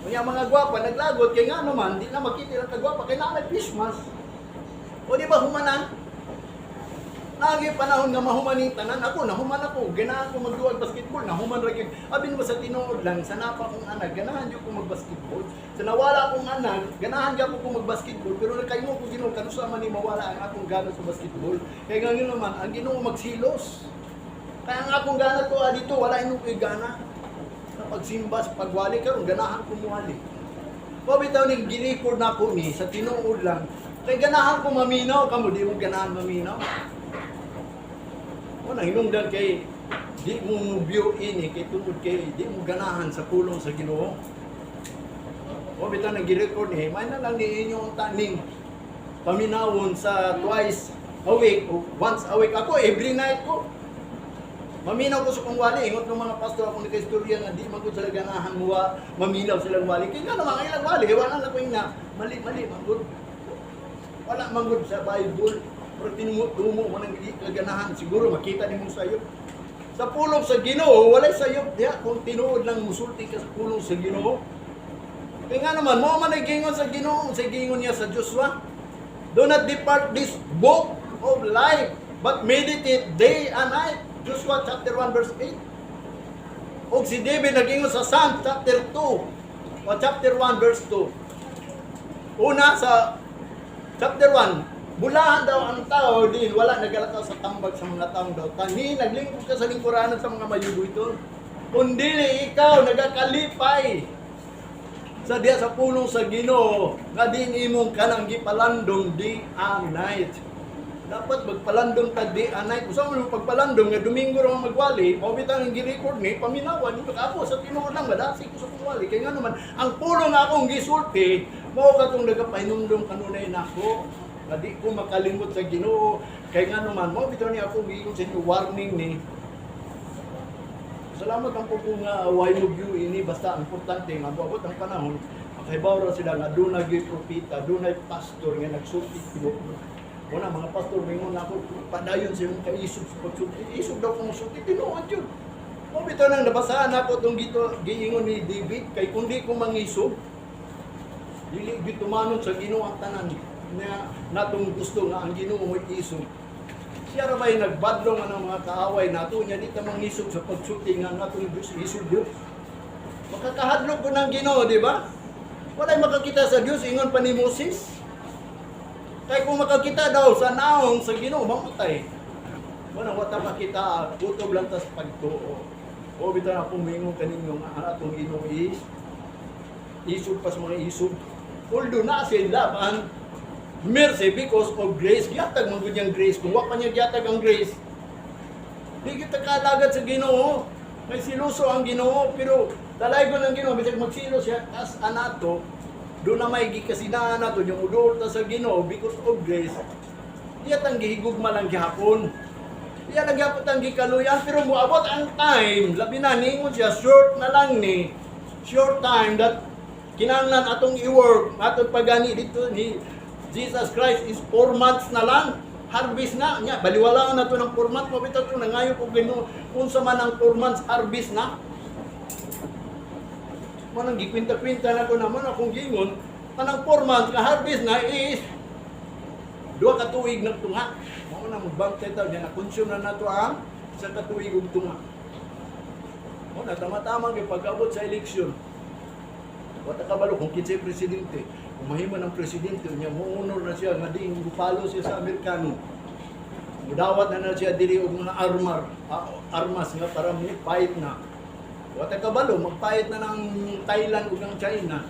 Unya mga gwapa naglagot kay ngano man, di na makita ang kagwapa kay na may face mask. O di ba humanan? Lagi panahon nga mahuman ning tanan ako, nahuman ako, ganahan ko magduwag basketball, nahuman ra gyud. Abin mo sa tinuod lang, sa napa kong anak, ganahan gyud ko magbasketball. Sa nawala akong anak, ganahan gyud ko magbasketball, pero nakaingon ko Ginoo kanusa man ni mawala ang akong gana sa basketball. Kay nga naman, ang Ginoo magsilos. Kaya ang akong gana to ah, dito, wala inong ko'y gana. Sa pagsimba, sa pagwali karon ganahan ko muwali. Wa bitaw ning gilikod na ko ni sa tinuod lang. Kay ganahan ko maminaw kamo, di mo ganahan maminaw. O nang hinungdan kay di mo view ini kay tungod kay di mo ganahan sa pulong sa Ginoo. O bitaw nang girecord ni, may na lang ni inyong taning paminawon sa twice a week o once a week. Ako every night ko. Maminaw ko sa kong wali, ingot ng mga pastor ako nagka-istorya nga di man gud sila ganahan mo maminaw silang wali. Kaya nga naman ang ilang wali, wala na ko yung na mali mali man gud. Wala man gud sa Bible. Pero tinumo man ang di kaganahan siguro makita nimo sayop. Sa pulong sa Ginoo, walay sayop diha kung tinuod lang musulti ka sa pulong sa Ginoo. Kaya nga naman, mo man ay gingon sa Ginoo, sa gingon niya sa Joshua. "Do not depart this book of life, but meditate day and night." Joshua chapter 1 verse 8. Og si David nagingon sa Psalm chapter 2 o chapter 1 verse 2. Una sa chapter 1, bulahan daw ang tao din wala nagalakaw sa tambag sa mga taong daw. Tani naglingkod ka sa lingkuranan sa mga mayugo. Kundili ikaw nagakalipay sa diya sa pulong sa Ginoo nga din imong kanang gipalandong day and night. Dapat magpalandong ta day and night. Usa man pagpalandong nga Domingo ra magwali, mao bitang ang gi-record ni paminawan nito ako sa tinuod lang madasig ko sa kong wali. Kay nga naman ang pulong nga akong gisulti mao katong nagapahinumdom kanunay nako nga di ko makalimot sa Ginoo. Kay nga naman mao bitaw ni akong giingon sa inyo warning ni. Salamat ang po nga why mo view ini, basta ang importante nga moabot ang panahon makahibaw ra sila nga dunay gyud propeta, dunay pastor nga nagsulti tinuod. Muna mga pastor mingon ako padayon sa imong kaisog sa pagsulti. Isog daw kung sulti tinuod yun. Mo bitaw nang nabasahan ako tong gito giingon ni David kay kung di ko mangisog dili gyud tumanon sa Ginoo ang tanan na natong gusto nga ang Ginoo mo'y isog. Siya ra ba'y nagbadlong ang mga kaaway nato niya di ta mangisog sa pagsulti nga ang atong Diyos isog Diyos. Makakahadlok ko ng Ginoo, di ba? Walay makakita sa Diyos ingon pa ni Moses. Kay kung makakita daw sa naong sa Ginoo mamatay. Wala wata makita, kutob lang tas pagtuo. O bitaw na pumingon kaninyo nga ang atong Ginoo is isog pas mga isog. Although na siya love and mercy because of grace. Gihatag man gud niyang grace. Kung wa pa niya gihatag ang grace, di kita kalagad sa Ginoo. May siluso ang Ginoo, pero dalaygon ang Ginoo bisag magsilo siya as anato, do na may gikasinaan nato yung udol ta sa Ginoo because of grace. Iya tang gihigugma lang gihapon. Iya lang gihapon tang gikaluyan, pero moabot ang time, labi na ningon siya short na lang ni short time that kinahanglan atong i-work atong pagani dito ni Jesus Christ is 4 months na lang harvest na nya. Baliwala na to ng 4 months mo bitaw to nangayo ko Ginoo unsa man ang 4 months harvest na mo. Nang gikwinta-kwinta na ko naman akong gingon kanang 4 months nga harvest na is 2 ka tuig nagtunga. Mao na magbantay ta nya na consume na nato ang 1 ka tuig ug tunga. Mo na tama-tama kay pag-abot sa eleksyon. Wala kabalo kung kinsay presidente. Kung mahimo ng presidente niya, mo-honor na siya nga di palo siya sa Amerikano. Mudawat na na siya diri og mga armas nga para mo fight na. Wala kabalo, magfight na ng Thailand ug ng China.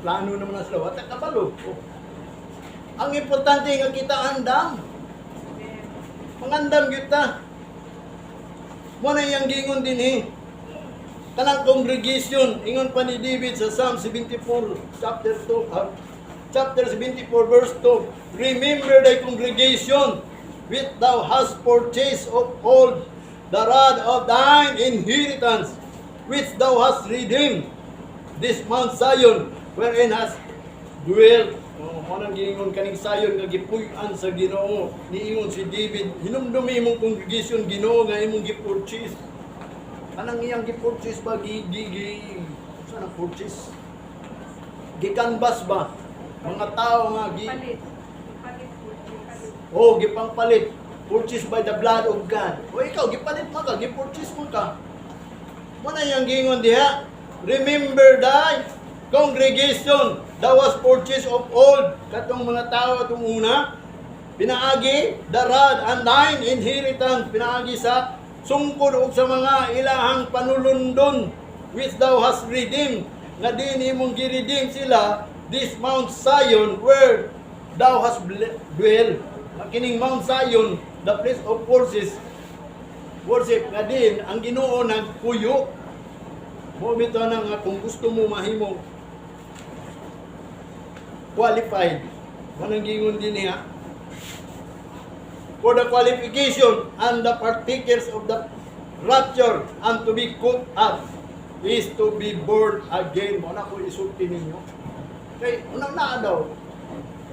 Plano naman na sila, wala kabalo. Oh. Ang importante nga kita andam. Mangandam kita. Mo na iyang gingon din eh. Kanang congregation, ingon pa ni David sa Psalm 74, chapter 2, chapter 74 verse 2, "Remember thy congregation which thou hast purchased of old, the rod of thine inheritance, which thou hast redeemed, this Mount Zion, wherein hast dwelt." Oh, mao nang giingon kaning Zion nga gipuy-an sa Ginoo. Niingon si David, "Hinumdumi imong congregation, Ginoo, nga imong gi-purchase." Anang iyang gi-purchase ba, gi gi gi sa na purchase? Gikanbas ba? Mga tao nga gi Palit. Palit po. Palit. Oh, gipangpalit. Purchased by the blood of God. O ikaw, gipalit mo ka, gipurchase mo ka. Mao na iyang giingon diha. "Remember thy congregation that was purchased of old." Katong mga tao atong una. Pinaagi, the rod and thine inheritance. Pinaagi sa sungkod og sa mga ilahang panulundon which thou hast redeemed. Nga din imong gi-redeem sila, this Mount Zion where thou hast dwell. Nga kining Mount Zion, the place of forces, worship, nga din ang Ginoo nagpuyo. Mao bitaw na nga kung gusto mo mahimo qualified. Manang giingon din niya. For the qualification and the partakers of the rapture and to be caught up is to be born again. Mao na ko isulti ninyo. Kay unang naa daw,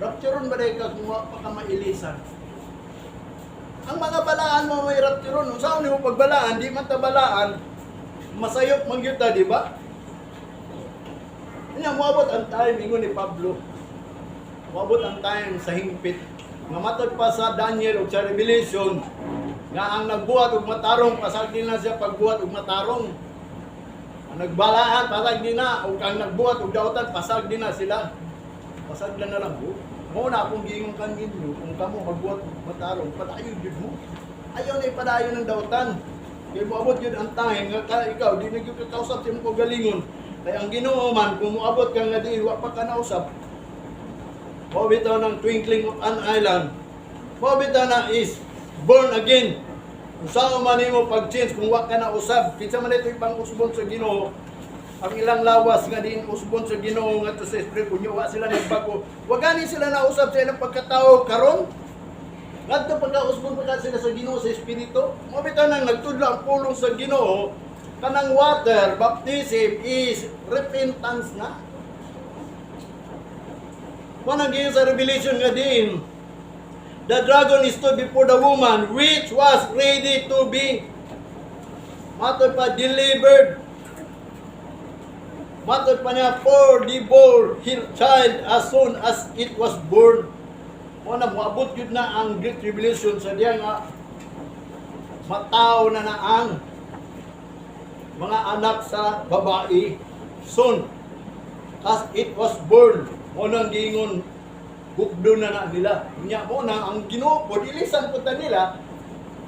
rapturon ba ka kung wa pa ka mailisan? Ang mga balaan mo may rapturon. Unsa nimo pagbalaan, di man ta balaan, masayop man gyud ta, di ba? Nya moabot ang time, ingon ni Pablo. Moabot ang time sa hingpit. Nga matod pa sa Daniel ug sa Revelation, nga ang nagbuhat og matarong, pasag din na siya pagbuhat og matarong. Ang nagbalaan, pasag din na. Ug ang nagbuhat og dautan, pasag din na sila. Pasag na na lang. Oh. Mao na akong giingon kaninyo, kung kamo magbuhat og matarong, padayon jud mo. Ayaw na ipadayon ng dautan. Kay moabot jud ang time nga ka, ikaw di na gyud ka kausap sa imong kaugalingon. Kay ang Ginoo man, kung moabot ka nga di wa pa ka nausap, mao bitaw ng twinkling of an eye lang. Mao bitaw na is born again. Kung saan man nimo pag-change kung wa ka na usab, kinsa man ito ipang usbon sa Ginoo, ang ilang lawas nga din usbon sa Ginoo ngadto sa espiritu kunya wa sila nagbago. Wa gani sila nausab sa ilang pagkatao karon. Ngadto pagkausbon pa ka sila sa Ginoo sa espiritu. Mao bitaw nang nagtudlo ang pulong sa Ginoo kanang water baptism is repentance na. Manang giyon sa Revelation nga din, the dragon stood before the woman which was ready to be, matod pa, delivered. Matod pa niya, for the bore her child as soon as it was born. Mao na moabot yun na ang Great Tribulation sa diya nga mataw na na ang mga anak sa babae soon as it was born. Mao nang giingon gukdo na na nila. Nya mo na ang Ginoo po ilisan po ta nila,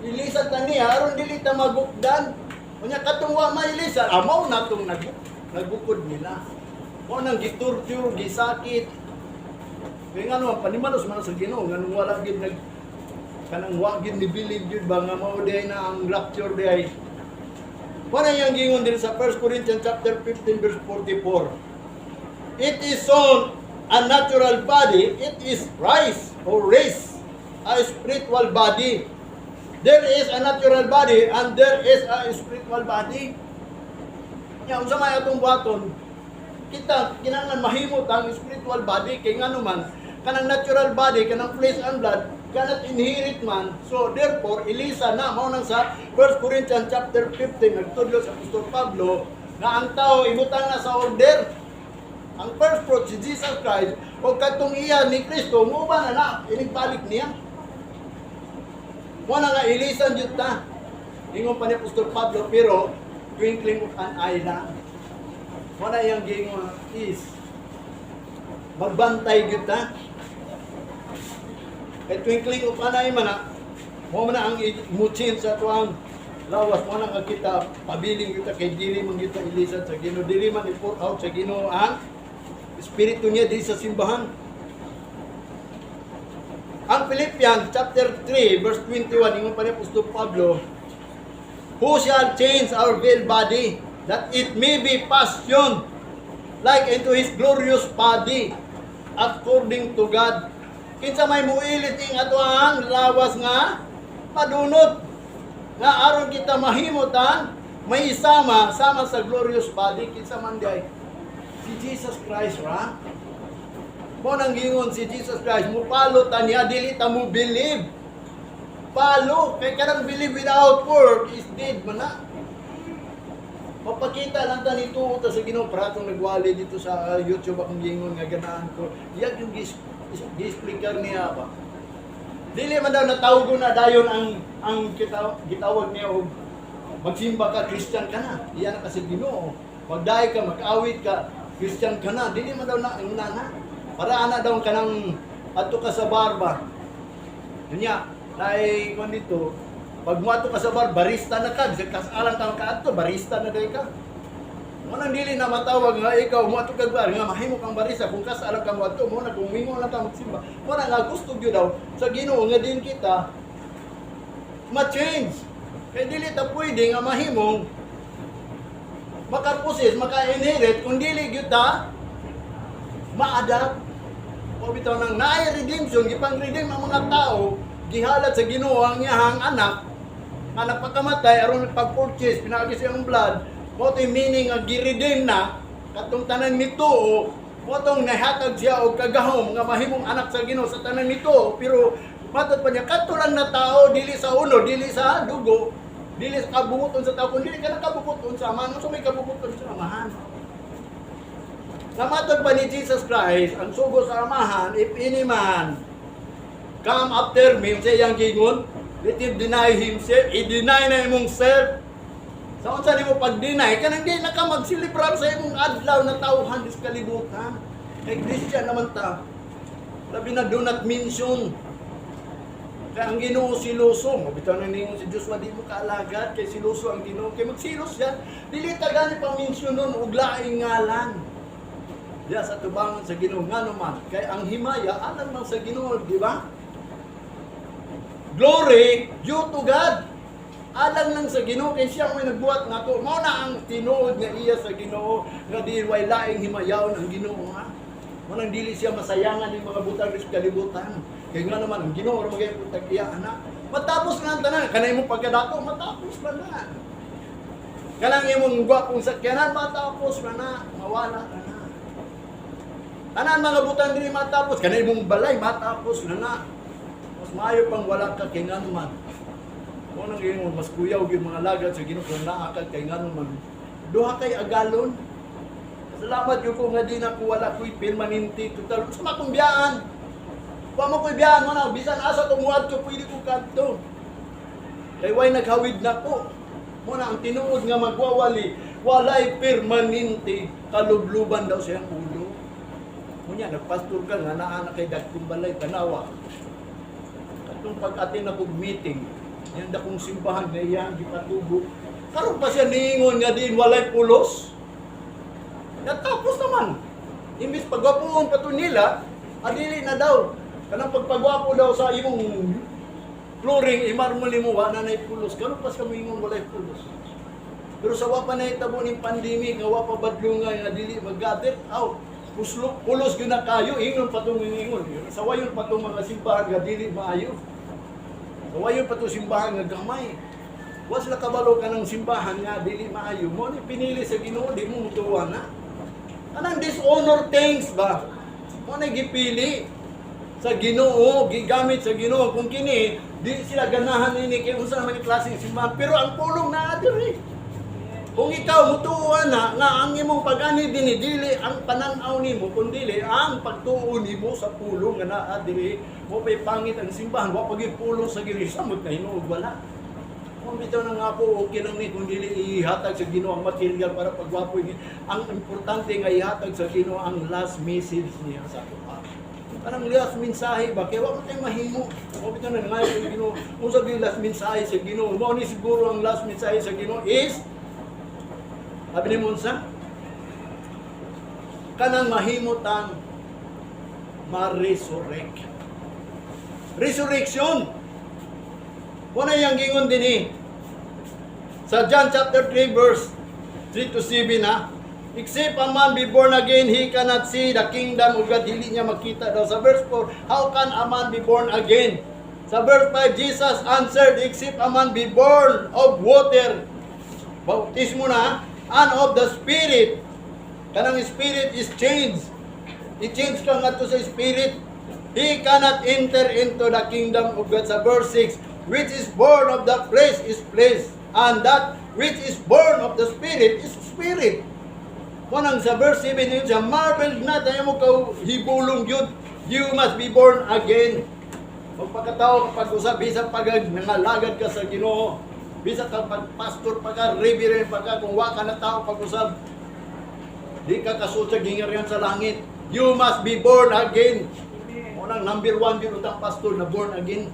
ilisan ta niya aron dili ta magukdan. Unya katong wa mailisan, mao na tong nagbukod nila. Mao nang gitorture, gisakit. Kaya nga naman, panimalos man sa Ginoo, nga nung wala gid nag kanang wa gid ni believe gyud ba nga mao diay na ang rapture diay. Wala yang giingon din sa 1 Corinthians chapter 15 verse 44. "It is sown a natural body, it is rise or raise a spiritual body." There is a natural body and there is a spiritual body. Nya unsa may atong buhaton? Kita kinahanglan mahimot ang spiritual body kay ngano man kanang natural body, kanang flesh and blood cannot inherit man. So therefore ilisa na. Mao nang sa 1 Corinthians chapter 15 nagtudlo sa Apostol Pablo nga ang tao ibutang na sa order. Ang first fruit si Jesus Christ o katong iya ni Kristo mo ba na na inigbalik niya. Mo na nga ilisan jud ta. Ingon pa ni Apostol Pablo, pero twinkling of an eye lang. Mo na iyang giingon is magbantay gyud ta. Kay twinkling of an eye man na, mo man na ang muchin sa tuang lawas. Mo na nga kita pabiling gyud ta kay dili man gyud ta ilisan sa Ginoo, dili man i-pour out sa Ginoo ang espiritu niya di sa simbahan. Ang Philippians chapter 3 verse 21, ingon pa ni Apostol Pablo, "Who shall change our vile body that it may be fashioned like unto his glorious body." according to God. Kinsa may muilit ing atoang lawas nga madunot nga aron kita mahimutan may isama sama sa glorious body. Kinsa man diay? Si Jesus Christ ra. Mo nang gingon si Jesus Christ, mo follow ta niya, dili ta mo believe. Follow kay kanang believe without work is dead man na. Mapakita lang ta nito ta sa Ginoo. Para atong nagwali dito sa YouTube, akong gingon nga ganahan ko. Iyag yung gi-explicar niya ba. Dili man daw natawgo na dayon ang kita, gitawag niya og magsimba ka, Christian ka na. Iyan na kasi Ginoo. Magdaay ka, mag-awit ka, Christian ka na. Dili man daw na ang nana. Para ana daw kanang adto ka sa bar ba. Unya, naay kon dito, pag muadto ka sa bar, barista na ka. Bisag kasalan ka kaadto, barista na day ka. Mo nang dili na matawag nga ikaw muadto kag bar nga mahimo kang barista kung kasalan ka muadto. Mo na kung mingon lang ka magsimba. Mo na nga gusto gyud daw sa Ginoo nga din kita ma-change. Kay dili ta pwede nga mahimong makapusis, maka-inherit kung dili gyud ta ma-adapt. O bitaw nang naay redemption, gipang-redeem ang mga tao, gihalat sa Ginoo ang iyahang anak nga nagpakamatay aron pag-purchase pinaagi sa iyang blood. Mao to'y meaning nga gi-redeem na katong tanan nito. Mao tong nahatag siya og kagahom nga mahimong anak sa Ginoo sa tanan nito. Pero matod pa niya, kadto lang na tao, dili sa uno, dili sa dugo, dili sa kabubuton sa tao, kun dili ka nakabubuton sa Amahan. Unsa may kabubuton sa Amahan? Namatod pa ni Jesus Christ, ang sugo sa Amahan, "If any man come after me," sa iyang gingon, "let him deny himself," i-deny na imong self. Sa unsa nimo pag-deny, kanang di na ka magselebrar sa imong adlaw na tawhan sa kalibutan. Kay Christian naman ta. Labi na do not mention. Kaya ang Ginoo siloso, mabitaw na ningon si Joshua, di mo kaalagad kay siloso ang Ginoo, kay magsilos siya. Dili ta gani pang mention nun og laing ngalan. Diya sa tubangon sa Ginoo, ngano man kay ang himaya alang man sa Ginoo, di ba? Glory due to God. Alang lang sa Ginoo kay siya may nagbuhat nako. Mao na ang tinuod nga iya sa Ginoo nga di way laing himayaon ang Ginoo ha. Mao nang dili siya masayangan ning mga butang sa kalibutan. Kay nga naman ang Ginoo ra magay tag iya ana. Matapos nga ang tanan, kanay mo pagkadako, matapos man na. Kanang imong gwapong sakyanan, matapos man na, mawala na na. Tanan mga butang diri matapos, kanay imong balay matapos na na. Mas maayo pang wala ka kay ngano man. Mo nang ingon mas kuyaw gyud mga lagad sa Ginoo kung naa ka kay ngano man. Duha kay agalon. Salamat gyud ko nga di na ko wala ko'y permanente total. Sa akong biyaan. Wa mo ko'y biyaan mo na bisan asa ko muadto, pwede ko kadto. Kay way naghawid na ko. Mo na ang tinuod nga magwawali, walay permanente kalubluban daw siyang ulo. Munya nagpastor ka nga naa na kay dagkong balay, tanawa. Katong pag-attend na kog meeting, yan dakong simbahan nga iyang gipatubo. Karon pa siya niingon nga din walay pulos. Natapos naman. Imbis pagwapuon pa to nila, adili na daw. Kanang pagpagwapo daw sa imong flooring, imarmol nimo, wa na nay pulos. Karon pa siya moingon walay pulos. Pero sa wa pa na itabo ning pandemic, nga wa pa badlungan nga dili mag-gather, aw, puslo, pulos gyud na kayo, ingon pa tong ingon. Sa wayon pa tong mga simbahan nga dili maayo. Sa wayon pa tong simbahan nga gamay. Wa sila kabalo ka ng simbahan nga dili maayo. Mo ni pinili sa Ginoo, di mo mutuwa na. Anang dishonor things ba? Mo na gipili sa Ginoo, gigamit sa Ginoo. Kung kini di sila ganahan ini kay unsa naman ni klaseng simbahan, pero ang pulong naa diri. Kung ikaw mutuo na nga ang imong pag-ani dinhi dili ang pananaw nimo kun dili ang pagtuo nimo sa pulong nga naa diri, mo pay pangit ang simbahan, wa pa gyud pulong sa Ginoo, samot na hinuog wala. Kung bitaw na nga ako, okay lang ni kung dili ihatag sa Ginoo ang material para pagwapo ni. Ang importante nga ihatag sa Ginoo ang last message niya sa ato. Kanang last mensahe ba kay wa man tay mahimo. Mo bitaw na nga sa Ginoo. Kung sa last mensahe sa Ginoo, mao ni siguro ang last mensahe sa Ginoo is sabi ni Monsa, kanang mahimutang ma-resurrect. Resurrection. Wala yung gingon din eh. Sa John chapter 3 verse 3 to 7 na. Except a man be born again, he cannot see the kingdom of God. Dili niya makita daw. Sa verse 4, how can a man be born again? Sa verse 5, Jesus answered, "Except a man be born of water," bautismo na, "and of the Spirit." Kanang Spirit is changed. I-change ka nga to sa Spirit. "He cannot enter into the kingdom of God." Sa verse 6, which is born of the flesh is flesh, and that which is born of the Spirit is spirit. Kanang sa verse 7 yun siya, marvel not, ayaw mo kahibulong yun. You must be born again. Magpakatao kapag usab, bisan pag nangalagad ka sa Ginoo, bisan ka pag pastor pa ka, reverend pa ka, kung wa ka na tao pag usab, di ka kasud sa gingharian sa langit. You must be born again. Amen. Unang number one yun utang pastor na born again.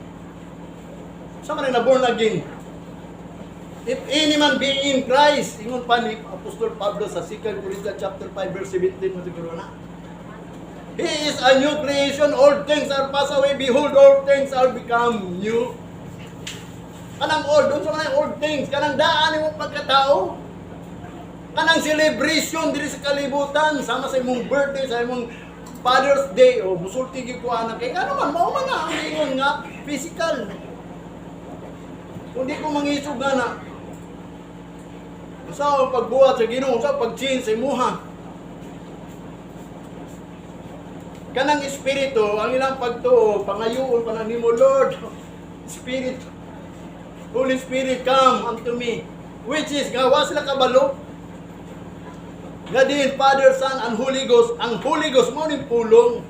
Sa man na born again? If any man be in Christ, ingon pa ni Apostol Pablo sa 2 Corinthians chapter 5 verse 17 mo siguro na. He is a new creation, all things are passed away, behold, all things are become new. Kanang old, doon sa mga old things, kanang daan imong pagkatao. Kanang celebration diri sa kalibutan, sama sa imong birthday, sa imong Father's Day, o musulti gyud ko anak kay ano man mao man na ang ingon nga physical. Kung di ko mangisog nga na, unsa ang pagbuhat sa Ginoo, unsa ang pag-change sa imuha? Kanang espiritu, ang ilang pagtuo, pangayoon pa na nimo, "Lord, Spirit, Holy Spirit, come unto me." Which is, nga wa sila kabalo. Nga din, Father, Son, and Holy Ghost. Ang Holy Ghost mao ning pulong.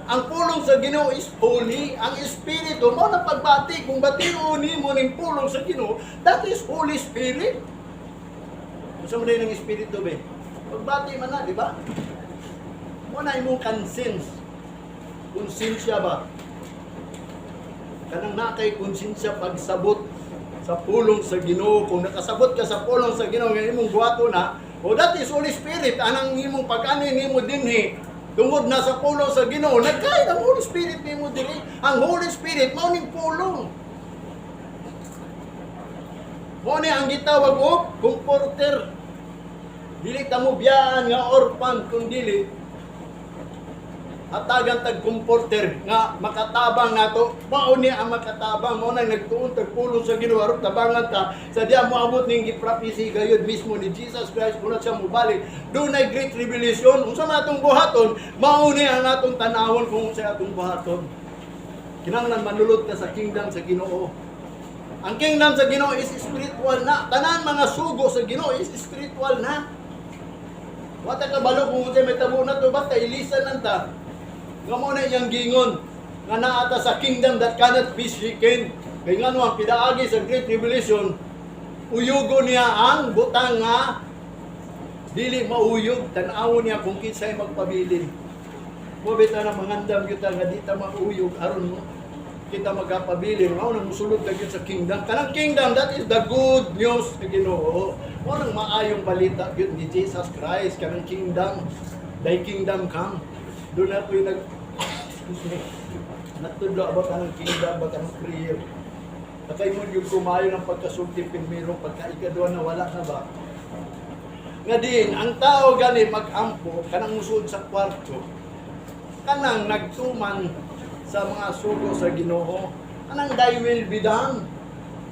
Ang pulong sa Ginoo is holy. Ang Espiritu, mao na pagbati. Kung bation nimo ning pulong sa Ginoo, that is Holy Spirit. Unsa man ng Espiritu be? Pagbati man na, di ba? Mao na imong conscience. Konsensya ba? Kanang na kay konsensya pagsabot sa pulong sa Ginoo. Kung nakasabot ka sa pulong sa Ginoo nga imong buhaton na, o that is Holy Spirit. Anang imong pag-ani nimo dinhi tungod na sa pulong sa Ginoo, nagkay ang Holy Spirit nimo diri. Ang Holy Spirit mao ning pulong. Mao ni ang gitawag og comforter. Dili ta mo biyaan nga orphan kung dili hatagan tag comforter nga makatabang nato. Mao ni ang makatabang, mao nang nagtuon tag pulong sa Ginoo aron tabangan ta sa diya moabot ning giprophesy gayud mismo ni Jesus Christ kun siya mobalik. Dunay great tribulation. Unsa man atong buhaton, mao ni ang atong tanawon kung unsa atong buhaton. Kinahanglan manulod ka sa kingdom sa Ginoo. Ang kingdom sa Ginoo is spiritual na. Tanan mga sugo sa Ginoo is spiritual na. Wa ta kabalo kung unsay may tabo na to, basta ilisan lang ta. Nga mo na iyang gingon nga naa ta sa kingdom that cannot be shaken. Kay ngano, ang pidaagi sa great tribulation, uyugo niya ang butang nga dili mauyog, tan-awon niya kung kinsay magpabilin. Mo bitaw na mangandam gyud ta nga di ta mauyog aron mo kita magapabilin. Mao nang musulod ta gyud sa kingdom. Kanang kingdom, that is the good news sa Ginoo. Mao nang maayong balita gyud ni Jesus Christ, kanang kingdom. Thy kingdom come. Doon na po yung nag, excuse me, natudlo about kanang kingdom ba, kanang prayer. Nakaingon yung kumayo ng pagkasulti primero, pagka ikaduha na wala na ba? Nga din, ang tao gani mag-ampo, kanang musud sa kwarto, kanang nagtuman sa mga sugo sa Ginoo, kanang thy will be done.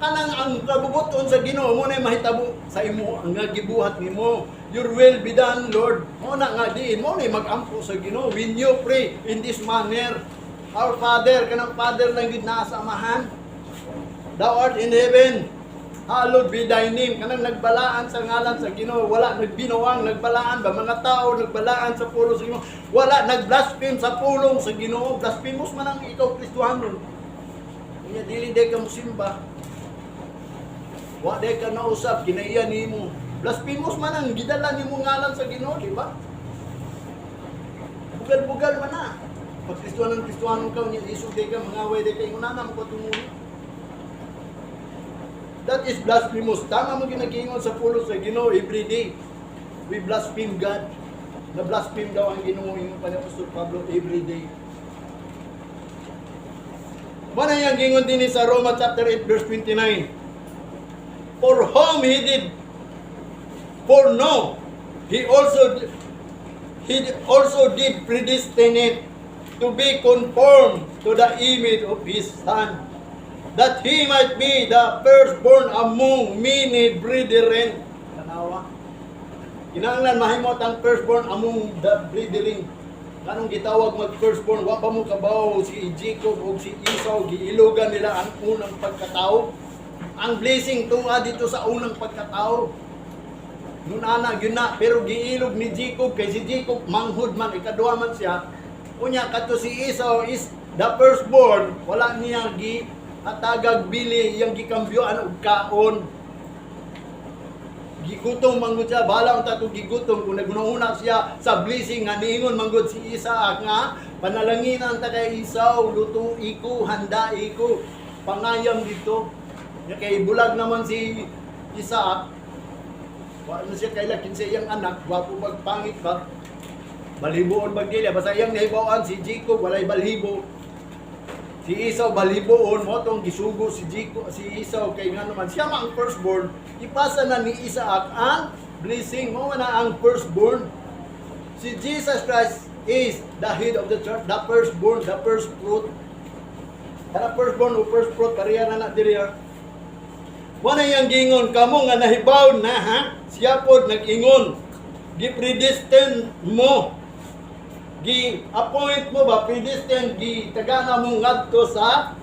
Kanang ang kabubuton sa Ginoo mo na mahitabo sa imo ang nga gibuhat nimo. Your will be done, Lord. Mo na nga diin mo na mag-ampo sa Ginoo. When you pray in this manner, Our Father, kanang Father lang gid naa sa Amahan. Thou art in heaven. Hallowed be thy name. Kanang nagbalaan sa ngalan sa Ginoo, wala nagbinuang, nagbalaan ba mga tao nagbalaan sa pulong sa Ginoo. Wala nagblaspheme sa pulong sa Ginoo. Blasphemous man ang ikaw Kristohanon. Unya dili day ka musimba. Wa day ka nausap, kinaiya nimo. Blasphemous man ang gidala nimo ngalan sa Ginoo, di ba? Bugal-bugal man na. Pag Kristohanon Kristohanon ka, unya isog day ka, mangaway day ka, ingon na mo patunguli. That is blasphemous. Tama mo ginagingon sa pulong sa Ginoo every day. We blaspheme God. Na blaspheme daw ang Ginoo, yung pa ni Apostol Pablo, every day. Mao na yung gingon din sa Roma chapter 8 verse 29. For whom he did foreknow, He also did predestinate to be conformed to the image of his Son, that he might be the firstborn among many brethren. Tanawa. Kinahanglan mahimot ang firstborn among the brethren. Kanong gitawag mag firstborn, wa pa mo kabaw si Jacob ug si Esau, giilogan nila ang unang pagkatao. Ang blessing tunga dito sa unang pagkatao. Nun ana gyud na, pero giilog ni Jacob kay si Jacob manghud man, ikaduha man siya. Unya kadto si Esau is the firstborn, wala niya gi hatagag bili, iyang gikambyoan og kaon. Gigutom manggod siya, bahala unta to gigutom kung nagunahuna siya sa blessing nga niingon manggod si Isaac nga panalanginan ta kay Esau, luto iko, handa iko, pangayam dito. Nya kay bulag naman si Isaac, wa na siya kaila kinsa iyang anak, gwapo bag pangit ba. Balhiboon bag dili, basta iyang nahibaw-an si Jacob walay balhibo. Si Esau balhiboon mo tong gisugo si Jacob, si Esau, kay nga naman siya man ang firstborn, ipasa na ni Isaac ang blessing mo na ang firstborn. Si Jesus Christ is the head of the church, the firstborn, the first fruit. Kana firstborn o first fruit, pareha na na diri ha. Wala yang gingon kamo nga nahibaw na ha. Siya pod nag-ingon. Gi-predestined mo. Gi-appoint mo ba, predestined, gi tagana mo ngadto sa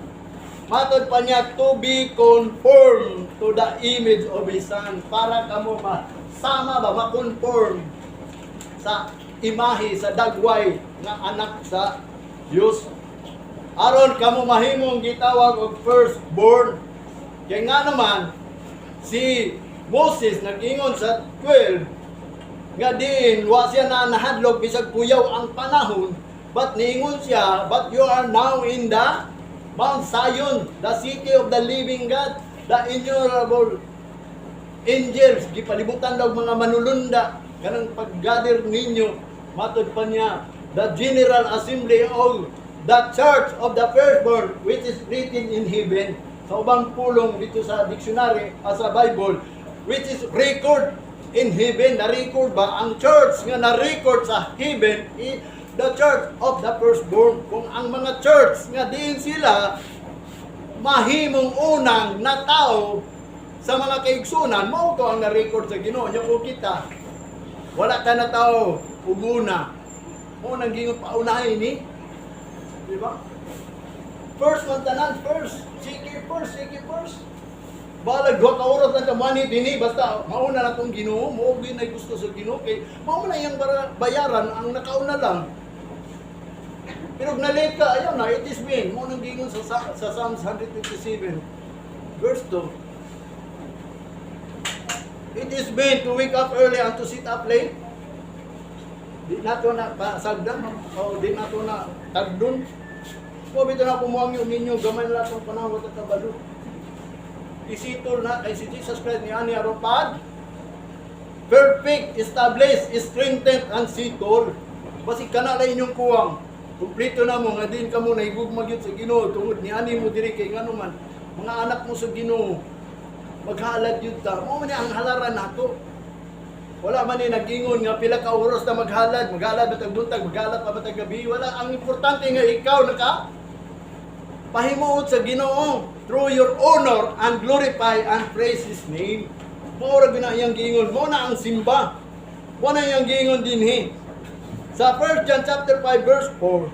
matod pa niya to be conformed to the image of His Son, para kamo masama ba, ma-conform sa imahe, sa dagway nga anak sa Dios, aron kamo mahimong gitawag og firstborn. Kaya nga naman si Moses nag-ingon sa 12 nga diin wa siya na nahadlok bisag kuyaw ang panahon, but niingon siya, "But you are now in the Mount Zion, the city of the living God, the innumerable angels," gipalibutan daw mga manulunda kanang paggather ninyo. Matod pa niya, "the general assembly of the church of the firstborn which is written in heaven." Sa ubang pulong dito sa dictionary, sa Bible, which is record in heaven. Na-record ba ang church nga na-record sa heaven is the church of the firstborn. Kung ang mga church nga diin sila mahimong unang natao sa mga kaigsunan, mao to ang na-record sa Ginoo. Nya kung kita wala ka na tao ug una, mo nang gingon paunahin ni, di ba? First man tanan, first. Sige first, sige first. Balag duha ka oras lang ka money dinhi, basta mauna na tong Ginoo, mo gyud nay gusto sa Ginoo kay mao man na iyang bayaran ang nakauna lang. Pero kung na-late ka, ayaw na, it is vain. Mo nang gingon sa Psalms 127, verse 2. It is vain to wake up early and to sit up late. Di na to na pasagdan, o di na to na tagdon. Mo bitaw na kumuang yung ninyo, gamay na lang itong panahon at kabalo. Isitol na kay si Jesus Christ ni ani aron pag perfect, establish, strengthen, and settle. Basi kana lang inyong kuwang. Kumpleto na mo nga din kamo nahigugma gyud sa Ginoo tungod ni ani mo diri, kay ngano man mga anak mo sa Ginoo, maghalad gyud ta. Mao man ni ang halaran nato. Wala man ni nag-ingon nga pila ka oras na maghalad, maghalad ba tag buntag, maghalad pa ba tag gabi. Wala, ang importante nga ikaw naka pahimuot sa Ginoo through your honor and glorify and praise His name. Mao ra gyud na iyang giingon, mo na ang simba. Mo na iyang giingon dinhi. Sa 1 John chapter 5 verse 4.